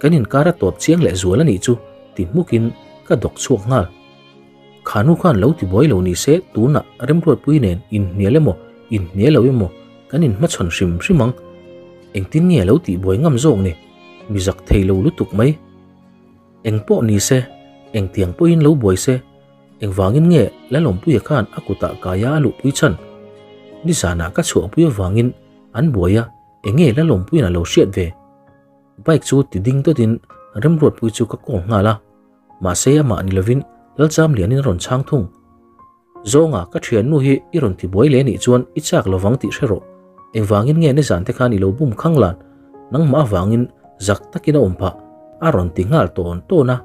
Kan inkar a tawp chiang leh zual a nih chu ti hmukin ka dawk chhuak nghal. Kha nu khan lo ti buai lo ni se tunah Remruatpui nen inhnial emaw inhnial lo emaw kan inhmachhawn hrim hrim ang. Engtin nge lo tih buai ngam zawk ni? Mi zak thei lo lutuk mai. Eng pawh ni se, engtiang pawhin lo buai se, engvangin nge Lalawmpuia khan a kutah kaia a luhpui chhan? Nizanah ka chhuahpui avangin an buai a, enge Lalawmpuia'n a lo hriat ve? Bike chu ti ding dawtin Remruatpui chu ka call nghal a. Mahse amah ni lovin Lalchamlianin a rawn chhang thung. Zawnga, ka thiannu hi i rawn ti buai leh nih chuan i chak lovang tih hre rawh. Engvangin nge nizan te khan i lo bum khang lan? Nangmah avangin zak takin a awm phah, a rawn ti nghal tawn tawn a.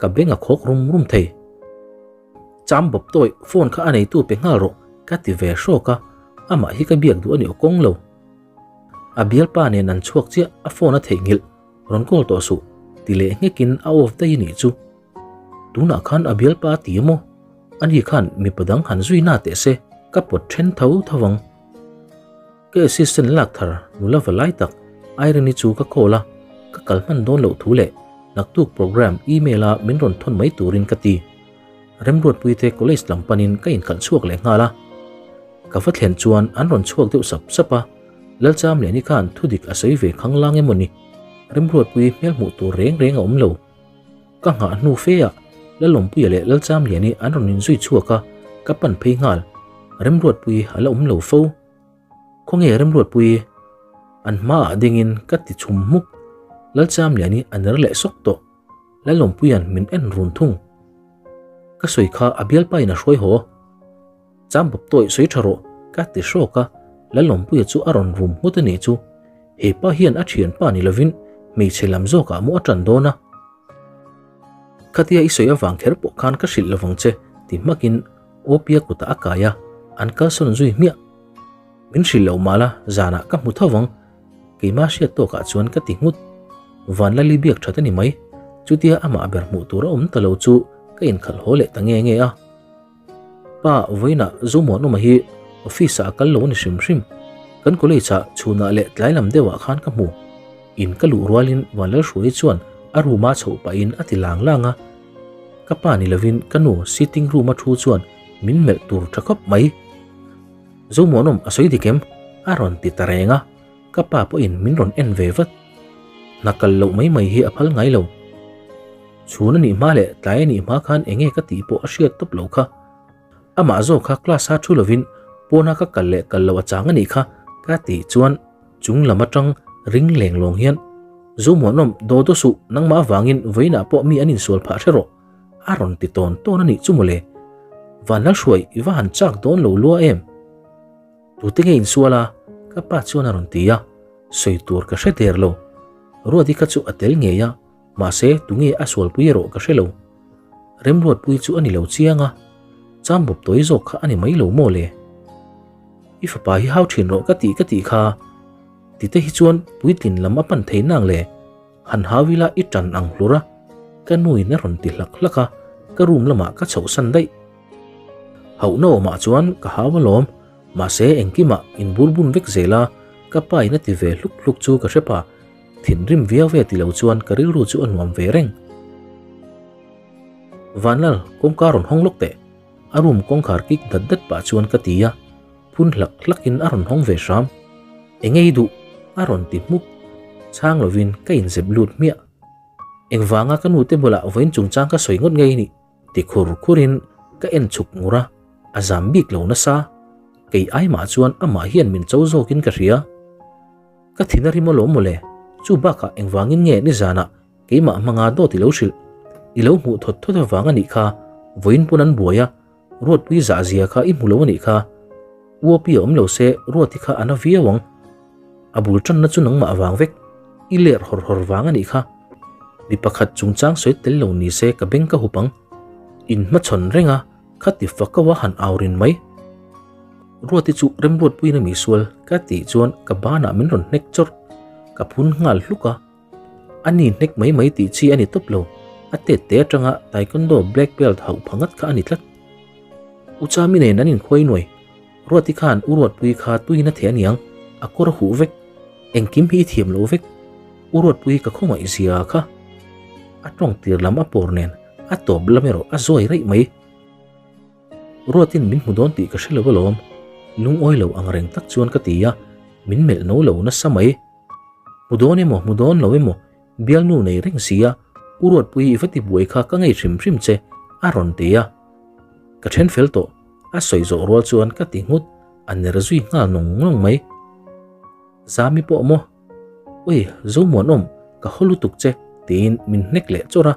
ka beng a khawk rum rum thei. Cham bawp tawih phone kha a neitu pe nghal rawh ka ti ve hrawk a, amah hi ka biak duh a ni aw kawng lo. A bialpa nen an chhuak chiah a phone a theihnghilh rawn call tawh suh ti leh nghekin a off daih a nih chu. Tunah khan a bialpa a ti maw? Ani khan mipa dang han zui na teh se ka pawt then tho tho ang. Ka assistant lak thar nula va lai tak Irene-i chu ka call a, ka kal hman dawn loh thu leh naktuk program email a min rawn thawn mai turin ka ti. Remruatpuite college lam panin ka inkhalh chhuak leh nghal a. Ka va thlen chuan an rawn chhuak deuh sap sap a, Lalchamliani khan thudik a sawi ve khanglang emaw ni? Remruatpui hmel hmuh tur reng reng a awm lo. Ka nghah hnu fe ah Lalawmpuia leh Lalchamliani an rawn inzui chhuak a, ka pan phei nghal. Remruatpui a la awm lo fo. Khawnge Remruatpui? An hmaah dingin ka ti chhum hmuk. Lalchamliani a ner leh sawk tawh. Lalawmpuia'n min en run thung. Ka sawi kha a bialpa in a hruai haw. Cham bawp tawih sawi tha rawh ka ti hrawk a, Lalawmpuia chu a rawn rum nghut a nih chu. He pa hian a thianpa ni lovin hmeichhe lam zawkah maw a tan dawn a. Khatia i sawi avang kher pawh khan ka hrilh lovang che ti hmakin Opia kutah a kai a, an kalsawn zui hmiah. Min hrilh loh mahla zanah ka hmu tho vang. Keimah hriat tawkah chuan ka ti nghut. Vanlali biak that a ni mai. Chutia amah ber hmuh tur a awm ta lo chu ka inkhalh haw leh ta nge nge a. Pa, vawiinah Zomuanawma hi office ah a kal lo a ni hrim hrim. Kan college ah chhunah leh tlai lam deuhah khan ka hmu. In ka luh rualin Vanlalhruaii chuan a room a chhoh pahin a ti lang lang a. Ka pa ni lovin ka nu sitting room a thu chuan min melh tur tha khawp mai. Zomuanawm a sawi dik em? A rawn ti ta reng a, ka pa pawhin min rawn en ve vat. Hna kal loh mai mai hi a phal ngai lo. Chhun a nih hma leh tlai a nih hma khan enge ka tih pawh a hriat tawp lo kha. Amah zawk kha class a thu lovin pawna ka kal leh kal loh a chang a nih kha ka tih chuan chung lam atang ring leng lawng hian Zomuanawm daw daw suh nangmah avangin vawiinah pawh mi an insual phah hre rawh a rawn ti tawn tawn a nih chu mawle. Vanlalhruai i va han chak dawn lo lua em? Tute nge insual a? Ka pa chuan a rawn ti a, sawi tur ka hre der lo. Ruati kha chu a tel ngei a, mahse tunge a sualpui erawh ka hre lo. Remruatpui chu a ni lo chiang a, cham bawp tawi zawk kha a ni mai lo maw le? I fapa hi hau thin rawh ka tih ka tih kha. Tite hi chuan puitlin lam a pan thei nang le. Han hau ila i tan ang hlur a, ka nuin a rawn ti hlak hlak a, ka room lamah ka chhohsan daih. Hauhna awmah chuan ka hau alawm, mahse engkimah inburbun vek zel a, ka pa in a ti ve hluk hluk chu ka hre pa, thinrim viau ve ti lo chuan ka rilru chu a nuam ve reng. Vanlal, kawngka rawn hawng lawk teh, a room kawngkhar kik dat dat pah chuan ka ti a, phun hlak hlakin a rawn hawng ve hram. Enge i duh? a rawn ti hmuk. Chhang lovin ka inzep lut hmiah. Engvanga ka nute bulah vawiin chungchang ka sawi ngawt ngei ni? ti khur khurin ka en chhuk ngur a, a zam bik lo nasa. Kei ai mah chuan amah hian min cho zawkin ka hria. Ka thin a rim alawm mawle, chu bakah engvangin nge nizanah keimah hmanga dawt i lo hrilh? I lo hmuh thawt thawt avang a nih kha, vawiin pawn an buai a, Ruatpui zah zia kha i hmu lo a nih kha. Uapi a awm lo se Ruati kha a na viau ang. A bul tanna chu nangmah vang vek. I ler hawr hawr vang a nih kha. Mi pakhat chungchang sawi tel lo ni se ka beng ka hup ang. In hmachhawn reng a, kha ti fako a han au rin mai. Ruati chu Remruatpuiin a mi sual ka tih chuan ka banah min rawn hnek chawrh. Ka phun nghal hluk a. A ni hnek mai mai tih chi a ni tawp lo, a tet te atanga Taekwondo black belt hauh pha ngat kha a ni tlat. U Chami nen an inkhuai nuai, Ruati khan U Ruatpui kha tuiin a theh aniang, a kawr a huh vek, engkim hi i thiam lo vek, U Ruatpui ka khawngaih zia kha. A tawng tir lam a pawr nen a tawp lam erawh a zuai raih mai. Ruatin min hmu dawn tih ka hre lo alawm, lungawi lo ang reng tak chuan ka ti a, min melh no lo nasa mai. Hmu dawn emaw hmu dawn lo emaw bialnu nei reng si a, U Ruatpui i va ti buai kha ka ngei hrim hrim che a rawn ti a. Ka then fel tawh, a sawi zawh rual chuan ka ti nghut, a ner zui nghal nawng nawng mai. Zami pawh maw? Ui, Zomuanawm, ka haw lutuk che tiin min hnek leh chawrh a,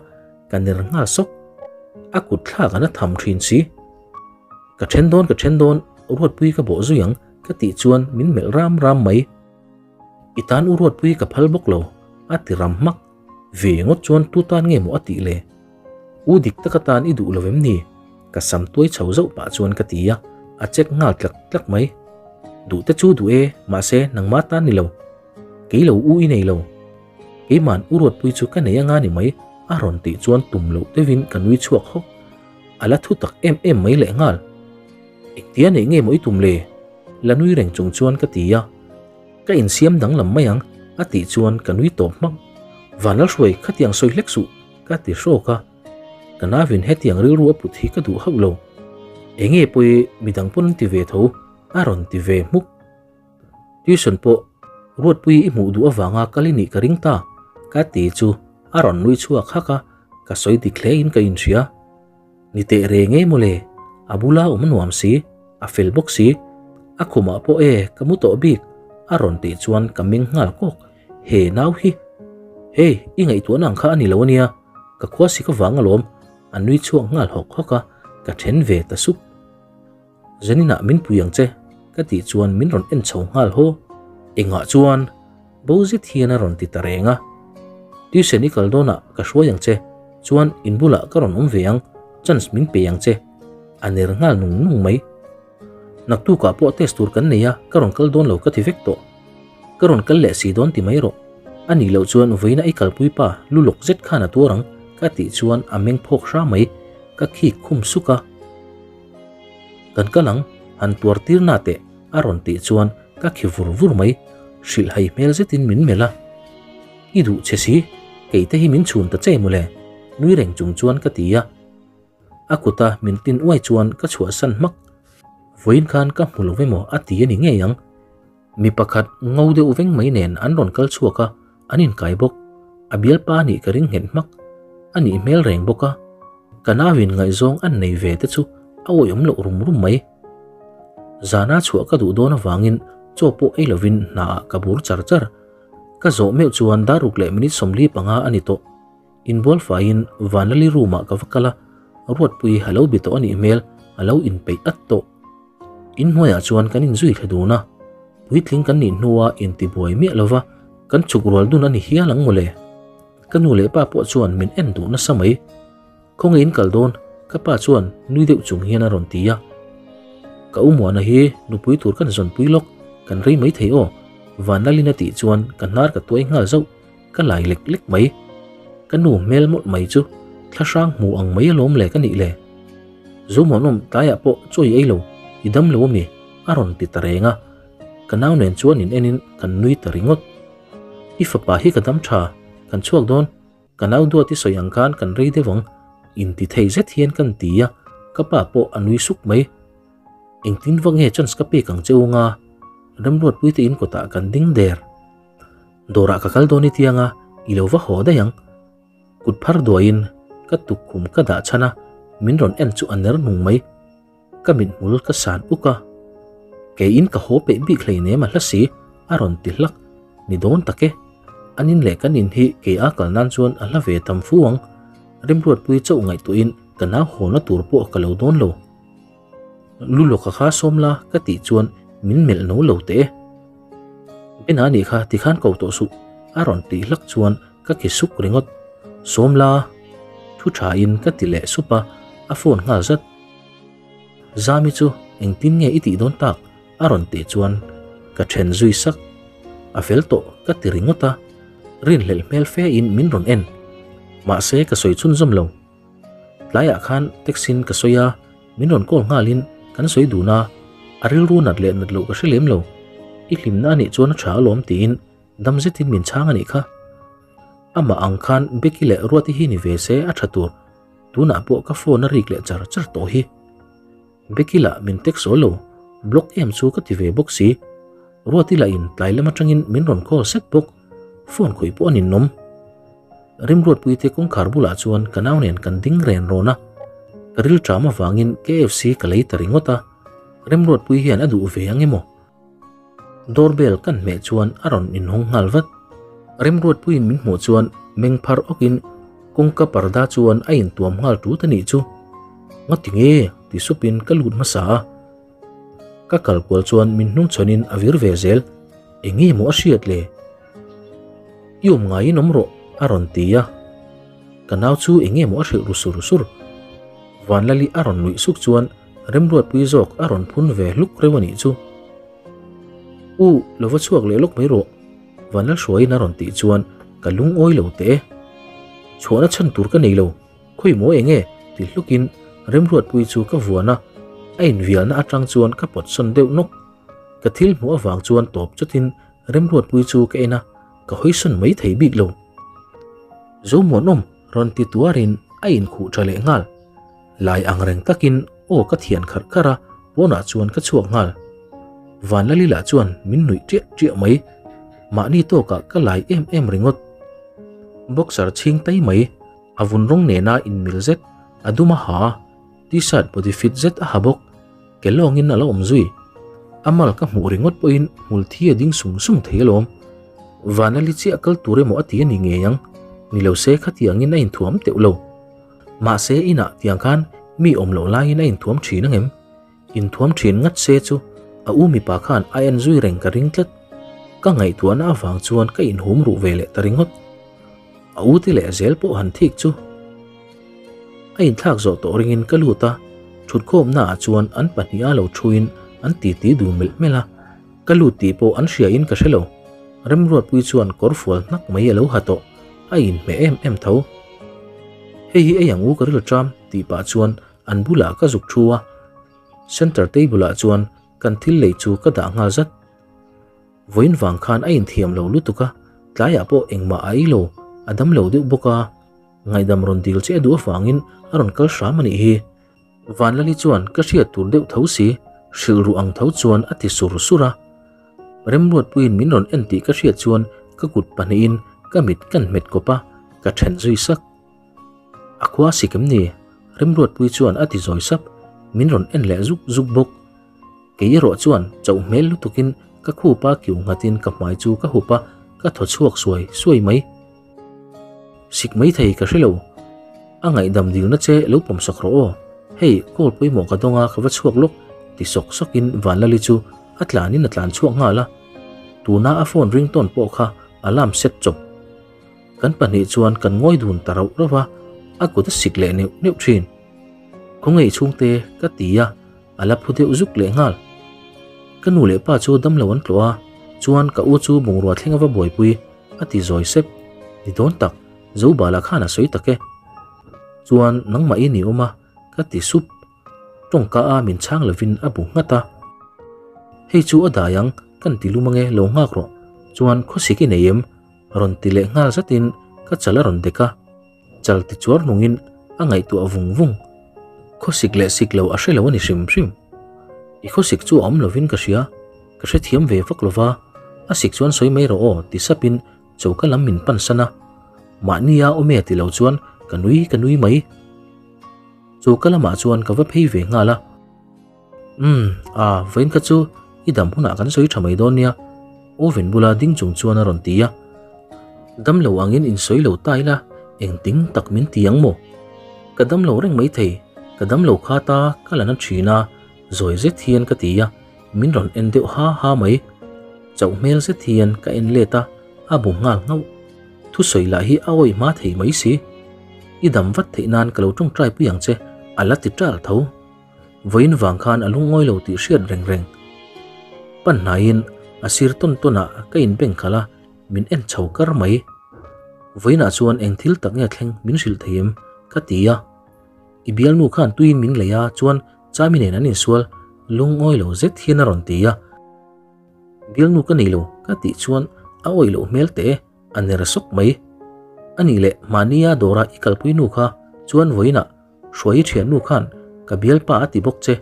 ka ner nghal sawk. A kut thlak an a tham thin si. Ka then dawn ka then dawn, Ruatpui ka bawh zui ang ka tih chuan min melh ram ram mai. I tan u Ruatpui ka phal bawk lo, a ti ram hmak. Ve ngawt chuan tu tan nge maw a tih le? U dik tak atan i duh lo em ni? Ka sam tuai chho zauh pah chuan ka ti a, a check nghal tlak tlak mai. Duh te chu duh e, mahse nangmah tan ni lo. Kei lo u i nei lo. Keima'n u Ruatpui chu ka nei anga ni mai a rawn tih chuan tum loh deuhin ka nui chhuak hawk. A la thu tak em em mai leh nghal. Engtia neih nge maw i tum le? La nui reng chung chuan ka ti a. Ka insiam danglam mai ang a tih chuan ka nui tawp hmak. Vanlalhruai khatiang sawi hlek suh ka ti hrawk a. Ka navin hetiang rilru a put hi ka duh hauh lo. Enge pawi midang pawn an ti ve tho a rawn ti ve hmuk. Tuition pawh Ruatpui i hmuh duh avanga kal i nih ka ring ta ka ti chu a rawn nui chhuak hak a, ka sawi dik hle in ka inhria. Ni teh reng e mawle, a bula awm nuam si, a fel bawk si, a khumah pawh e ka mu tawh bik a rawn tih chuan ka meng nghal kawk, he nau hi. Hey, i ngaihtuahna ang kha a ni lo ania, ka khua sik avang alawm, a nui chhuak nghal hawk hawk a, ka then ve ta sup. Zaninah min pui ang che ka tih chuan min rawn en chho nghal haw. Engah chuan bo zet hian a rawn ti ta reng a. Tuition i kal dawnah ka hruai ang che, chuan in bulah ka rawn awm ve ang, chance min pe ang che. A ner nghal nung nung mai. Naktukah pawh test tur kan nei a, ka rawn kal dawn lo ka ti vek tawh. Ka rawn kal leh si dawn ti mai rawh. A nih loh chuan vawiina i kalpui pa lu lawk zet khan a tuar ang ka tih chuan a meng phawk hra mai, ka khik khum suk a. Kan kal ang, han tuar tir na teh a rawn tih chuan ka khi vur vur mai, hrilh hai hmel zetin min melh a. I duh che si, kei te hi min chhun ta che mawle, nui reng chung chuan ka ti a. A kuta min tin uai chuan ka chhuahsan hmak. Vawiin khan ka hmu lo emaw a ti a ni ngei ang. Mi pakhat ngo deuh veng mai nen an rawn kal chhuak a, an inkai bawk. A bialpa nih ka ring nghet hmak. A nih hmel reng bawk a. Ka nauin ngaihzawng an nei ve te chu a awihawm loh rum rum mai. Zana chhuah ka duh dawn avangin chaw pawh ei lovin hnaah ka bur char char. Ka zawh meuh chuan daruk leh minute 45 a ni tawh. Inbual faiin Vanlali room-ah ka va kal a, Ruatpui a lo bi tawh a nih hmel, a lo inpeih at tawh. Inhnuaiah chuan kan inzui thla dun a, puitling kan nih hnua intibuai miah lova kan chhuk rual dun a ni hial ang mawle. Ka nu leh pa pawh chuan min en duh nasa mai. Khawnge in kal dawn? Ka pa chuan nui deuh chung hian a rawn ti a. Ka u Muana hi nupui tur kan zawnpui lawk, kan rei mai thei aw, Vanlalin a tih chuan ka hnar ka tuai nghal zauh. Ka lai lek lek mai. Ka nu hmel mawlh mai chu thlahrang hmu ang mai alawm le ka nih le. Zomuanawm tlaiah pawh chaw i ei lo, i dam lo ami? a rawn ti ta reng a. Ka nau nen chuan in enin kan nui ta ringawt. I fapa hi ka dam tha, kan chhuak dawn. Ka nau duat i sawi ang khan kan rei deuh ang, inti thei zet hian kan ti a, ka pa pawh a nui suk mai. Engtin vak nge chance ka pek ang che u nga? Remruatpuite in kawtah kan ding der. Dawrah ka kal dawn i tiang a, i lo va haw daih ang. Kut phar duaiin ka tukkhum ka dah chhan a, min rawn en chu a ner nung mai. Ka mithmul ka san uk a. Keiin ka haw peih bik hleinem a hla si, a rawn ti hlak. Ni dawn tak e. An in leh kan in hi kei a kal nan chuan a hla ve tam fu ang. Remruatpui chauh ngaihtuahin ka nau hawna tur pawh ka lo dawn lo. Lu lawka kha sawm la ka tih chuan min melh no lo teh e. Bena nih kha tikhan ko tawh suh a rawn tih hlak chuan ka khi suk ringawt. Sawm la thu tha in ka ti leh sup a, a phone nghal zat. Zami chu engtin nge i tih dawn tak a rawn tih chuan ka then zui sak. A fel tawh ka ti ringawt a, rinhlelh hmel fe in min rawn en. Mahse ka sawi chhunzawm lo. Tlaiah khan taxi-in ka sawi a, min rawn call nghalin kan sawi dun a, a rilru nat leh nat loh ka hre lem lo. I hlimna a nih chuan a tha alawm tiin dam zetin min chhang a nih kha. Amah ang khan Becky leh Ruati hi ni ve se a tha tur, tunah pawh ka phone a rik leh char char tawh hi. Becky lah min text awl lo, block em chu ka ti ve bawk si. Ruati lah in tlai lam atangin min rawn call sek bawk, phone khawih pawh a ninawm. Rimruatpuite kawngkhar bulah chuan ka nau nen kan ding ren rawn a, ka ril ṭam avangin KFC ka lei ta ringawt a, Remruatpui hian a duh ve ang emaw? Doorbell kan hmeh chuan a rawn inhawng nghal vat. Remruatpuiin min hmuh chuan meng phar awkin kawngka parda chuan a intuam nghal ṭut a nih chu. Ngati nge? ti supin ka lut hmasa a. Ka kal kual chuan min hnungchhawnin a vir ve zel. Eng nge maw a hriat le? I awm ngaiin awm rawh, a rawn ti a. Ka nau chu eng nge maw a hrilh ru sur sur. Vanlali a rawn nuih suk chuan Remruatpui zawk a rawn phun ve hluk reuh a nih chu. U, lo va chhuak leh lawk mai rawh. Vanlalhruaiin a rawn tih chuan ka lungawi lo teh e. Chhuahna chhan tur ka nei lo, khawi maw eng nge? ti hlukin Remruatpui chu ka vuan a, a invialna atang chuan ka pawt sawn deuh nawk. Ka thil hmuh avang chuan tawp chawtin Remruatpui chu ka en a, ka hawi sawn mai thei bik lo. Zomuanawm rawn ti tuarin a inkhuh tha leh nghal. Lai ang reng takin aw ka thian kharh kharh a, pawnah chuan ka chhuak nghal. Vanlalila chuan min nuih ṭiah ṭiah mai. Mahni tawkah ka lai em em ringawt. Boxer chhing tai mai, a vun rawng nena inmil zet, a dum a ha a, t-shirt body fit zet a ha bawk. Ke lawngin a la awm zui. A mal ka hmuh ringawt pawhin hmul thi a ding sung sung thei alawm. Vanlali chiah kal tur emaw a ti a ni ngei ang. Ni lo se khatiangin a inthuam teuh lo. Mahse inah tiang khan mi awm loh laiin a inthuam thin angem? Inthuam thin ngat se chu a u mipa khan a en zui reng ka ring tlat. Ka ngaihtuahna avang chuan ka inhum ruh ve leh ta ringawt. A u te leh zel pawh han thik chu. A inthlak zawh tawh ringin ka lut a, thutkhawmna ah chuan an pahniha lo thuin an titi dun melh melh a, ka lut tih pawh an hria in ka hre lo. Remruatpui chuan kawr fual hnak mai a lo ha tawh, a inhmeh em em tho. Hei hi ei ang u ka ril ṭam tih pah chuan an bulah ka zuk thu a, center table ah chuan kan thil lei chu ka dah nghal zat. Vawiin vang khan a inthiam lo lutuk a, tlaiah pawh engmah a ei lo, a dam lo deuh bawk a. Ngaihdam rawn dil che a duh avangin a rawn kal hram a nih hi. Vanlali chuan ka hriat tur deuh tho si, hrilh ruh ang tho chuan a ti sur sur a. Remruatpuiin min rawn en tih ka hriat chuan ka kut pahnihin ka mit kan hmet kawp a, ka then zui sak. A khua sik em ni? Remruatpui chuan a ti zawi sap, min rawn en leh zuk zuk bawk. Kei erawh chuan chauh hmel lutukin ka khupa kiu nghatin ka hmai chu ka hup a, ka thaw chhuak suai suai mai. Sik mai thei ka hre lo. A ngaihdam dilna che lo pawm sak rawh aw. Hei, call pawimawh ka dawng a, ka va chhuak lawk, ti sawk sawkin Vanlali chu a tlanin a tlan chhuak nghal a. Tuna a phone ringtone pawh kha alarm set chawp. Kan pahnih chuan kan ngawi dun ta rauh rauh a, a kut a sik leh neuh neuh thin. Khawngaih chhungte ka ti a, a la phu deuh zuk leh nghal. Ka nu leh pa chu damlo an tlawh a, chuan ka u chu bungrua thleng a va buaipui a ti zawi sep. Ni dawn tak, Zobala khan a sawi tak e. Chuan nangmah i ni awm a, ka ti sup. Tawngka a min chhang lovin a bu nghat a. Hei chu a dai ang, kan ti lum ange lo nghak rawh. Chuan khawsik i nei em? Rawn ti leh nghal zatin ka chal a rawn dek a. Chal ti chuar nungin a ngaihtuah vung vung. Khawsik leh sik lo a hre lo a ni hrim hrim. I khawsik chu a awm lovin ka hria, ka hrethiam ve vak lova, a sik chuan sawi mai rawh aw ti sapin choka lam min pan san a. Mahnia awm e ti lo chuan ka nui ka nui mai. Choka lamah chuan ka va phei ve nghal a. Umm, a, vawiin kha chu i dam hunah kan sawi tha mai dawn nia, oven bula ding chung chuan a rawn ti a. Dam lo angin in sawi lo ta ila, engtin tak min ti ang maw? Ka dam lo reng mai thei, ka dam lo kha ta ka la na thin a, zawi zet hian ka ti a, min rawn en deuh ha ha mai. Chauh hmel zet hian ka en let a, a bu nghal nghauh. Thusawi lah hi a awih hma thei mai si. I dam vat theih nan ka lo tawngtai pui ang che, a la ti ṭal tho. Vawiin vang khan a lungawi lo tih hriat reng reng. Pan hnaiin a sir tawn tawn ah ka inbeng khalh a, min en chho kar mai. Vawiinah chuan eng thil tak nge thleng min hrilh thei em? ka ti a. I bialnu khan tuiin min lei a chuan Chami nen an insual lungawi lo zet hian a rawn ti a. Bialnu ka nei lo ka tih chuan a awih loh hmel teh e, a ner sawk mai. Anih leh mahnia dawra i kalpui nu kha chuan vawiinah Hruai i thiannu khan ka bialpa a ti bawk che.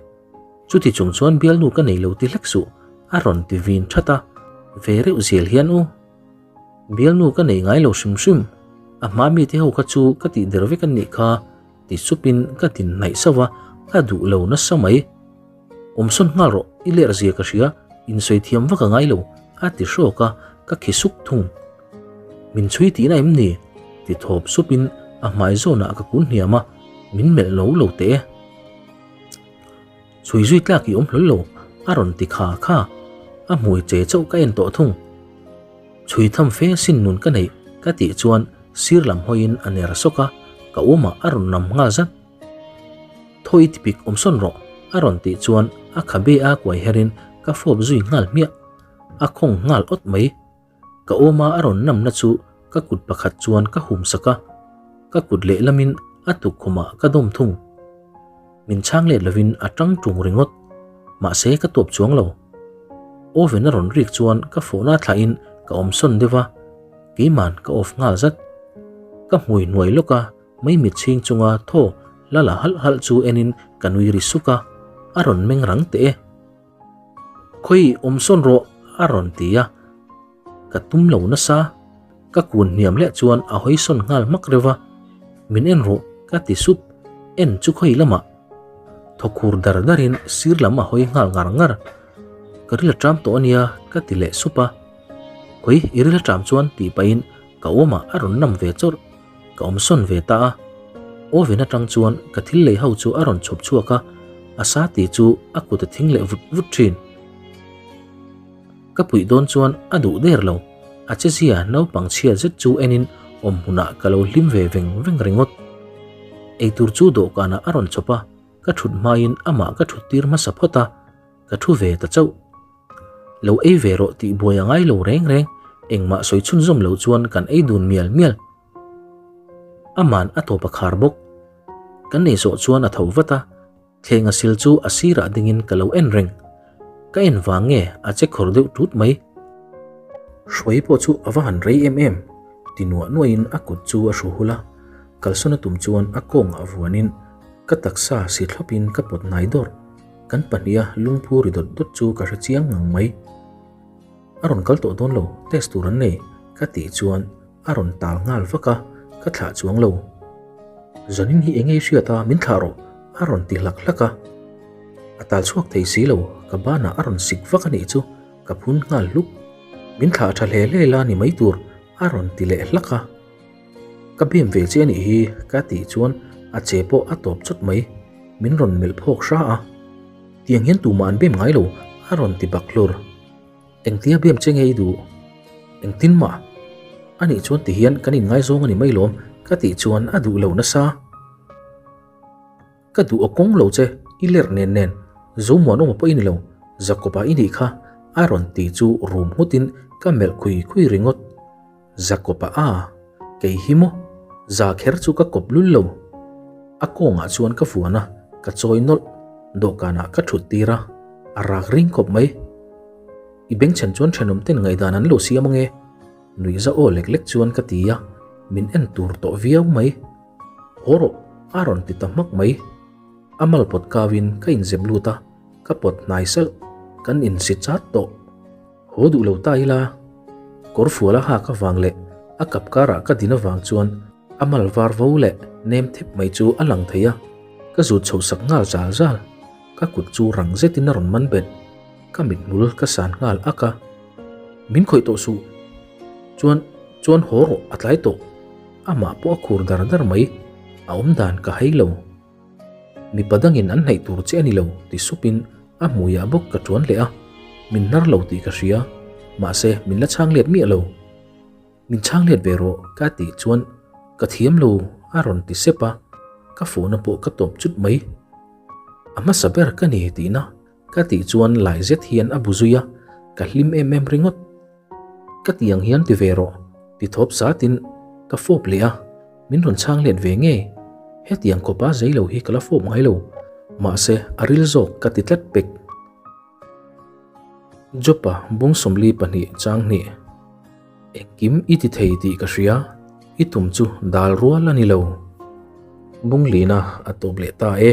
Chuti chung chuan bialnu ka nei lo ti hlek suh, a rawn ti vin that a, ve reuh zel hian u. Bialnu ka nei ngai lo hrim hrim, a hma mite ho kha chu ka tih der vek an nih kha ti supin ka tin hnaih sauh a, a duh lo nasa mai. Awmsawn nghal rawh, i ler zia ka hria, insawi thiam vak a ngai lo, a ti hrawk a, ka khi suk thung. Min chhui tihna em ni? ti thawp supin a hmai zawnah ka kun hniam a, min melh lo lo teh e. Chhui zui tlak i awm hlawl lo, a rawn ti kha kha. A hmui che chauh ka en tawh thung. Chhui tham fe sin nun ka neih ka tih chuan sir lam hawiin a ner sawk a. ka awmah a rawn nam nghal zat. Thaw i tipik awm sawn rawh a rawn tih chuan a khabe a kuai herin ka fawp zui nghal hmiah. A khawng nghal awt mai. Ka awma a rawn namna chu ka kut pakhat chuan ka hum sak a, ka kut lehlamin a tukkhumah ka dawm thung. Min chhang let lovin a tang tung ringawt. Mahse ka tawp chuang lo. Oven a rawn rik chuan ka fawhna thlahin ka awm sawn deuh a, keiman ka off nghal zat. Ka hmui hnuai lawk a, maimit chhing chunga thaw la la halh halh chu enin ka nui ri suk a, a rawn meng rang teh e. Khawi awm sawn rawh a rawn ti a, ka tum lo nasa. Ka kun hniam leh chuan a hawi sawn nghal hmak reuh a, Min en rawh ka ti sup, en chu khawi lamah. Thawkhur dar darin sir lam a hawi nghal ngar ngar. Ka ril a ṭam tawh a nia ka ti leh sup a. Khawi i ril a ṭam chuan tih pahin ka awmah a rawn nam ve chawrh. Ka awm sawn ve ta a. Oven atang chuan ka thil lei ho chu a rawn chhawp chhuak a, a sa tih chu a kut a thing leh vut vut thin. Ka puih dawn chuan a duh der lo, a chezia naupang chhia zet chu enin awm hmunah ka lo hlim ve veng veng ringawt. Eitur chu dawhkanah a rawn chhawp a, ka thut hmain amah ka thut tir hmasa phawt a, ka thu ve ta chauh. Lo ei ve rawh tih buai a ngai lo reng reng, engmah sawi chhunzawm lo chuan kan ei dun mial mial. Aman a tawp a khar bawk. Kan nei zawh chuan a tho vat a, thleng a sil chu a sirah dingin ka lo en reng. Ka en vang nge a che khawr deuh tut mai. Hruai pawh chu a va han rei em em, ti nuah nuahin a kut chu a hru hul a, kalsawn a tum chuan a kawngah vuanin ka taksa si thlawpin ka pawt hnai dawrh. Kan pahniha lungphu ri dawt dawt chu ka hre chiang ngang mai. A rawn kal tawh dawn lo, test tur an nei, ka tih chuan a rawn tal nghal vak a, ka thlah chuang lo. Zanin hi eng ei hriat a, min thlah rawh, a rawn ti hlak hlak a. A tal chhuak thei si lo, ka banah a rawn sik vak a nih chu, ka phun nghal hluk. Min thlah tha hle hle la ni mai tur, a rawn ti leh hlak a. Ka bem ve che a nih hi, ka tih chuan a che pawh a tawp chawt mai. Min rawn melh phawk hra a, Tiang hian tumah an bem ngai lo, a rawn ti bak hlur. Engtia bem che nge i duh? Engtin mah? A nih chuan ti hian kan inngaizawng a ni mai lawm, ka tih chuan a duh lo nasa. Ka duh aw kawng lo che, i lerh nen nen, Zomuanawma pawh i ni lo, Jakob-a i nih kha, a rawn ti chu rum nghutin ka melh khui khui ringawt. Jakob-a a, kei hi maw? Za kher chu ka kawp lul lo. A kawngah chuan ka vuan a, ka chawi nawlh. Dawhkanah ka thut tir a, a rak ring khawp mai. I bengchhen chuan thenawm ten ngaihdan an lo siam ange. Nuihza aw lek lek chuan ka ti a, min en tur tawh viau mai. Haw rawh, a rawn ti ta hmak mai. A mal pawt kauin ka inzep lut a, ka pawt hnai salh. Kan insi chat tawh. Haw duh lo ta ila, kawr fual a hak avang leh a kap karah ka din avang chuan a mal var vo leh nem thep mai chu a lang thei a, ka zut chho sak nghal zal zal. Ka kut chu rang zetin a rawn man bet, ka mithmul ka san nghal ak a. Min khawih tawh suh. Chuan, chuan haw rawh a tlai tawh. Amah pawh a khur dar dar mai, a awm dan ka hai lo. Mipa dangin an hnaih tur che a ni lo ti supin a hmuiah bawk ka tuan leh a, min hnar lo tih ka hria, mahse min la chhang let miah lo. Min chhang let ve rawh ka tih chuan ka thiam lo a rawn ti sep a, ka phone pawh ka tawp chut mai. A hmasa ber ka ni tihna ka tih chuan lai zet hian a bu zui a, ka hlim em em ringawt. Ka ti ang hian ti ve rawh, ti thawp zatin ka fawp leh a, min rawn chhang let ve ngei. Hetiang khawpa zei lo hi ka la fawp ngai lo, mahse a ril zawk ka ti tlat pek. Jopa bung 42 chang hnih. Engkim i ti thei tih ka hria, i tum chu dal rual a ni lo. Bung lina a tawp leh ta e.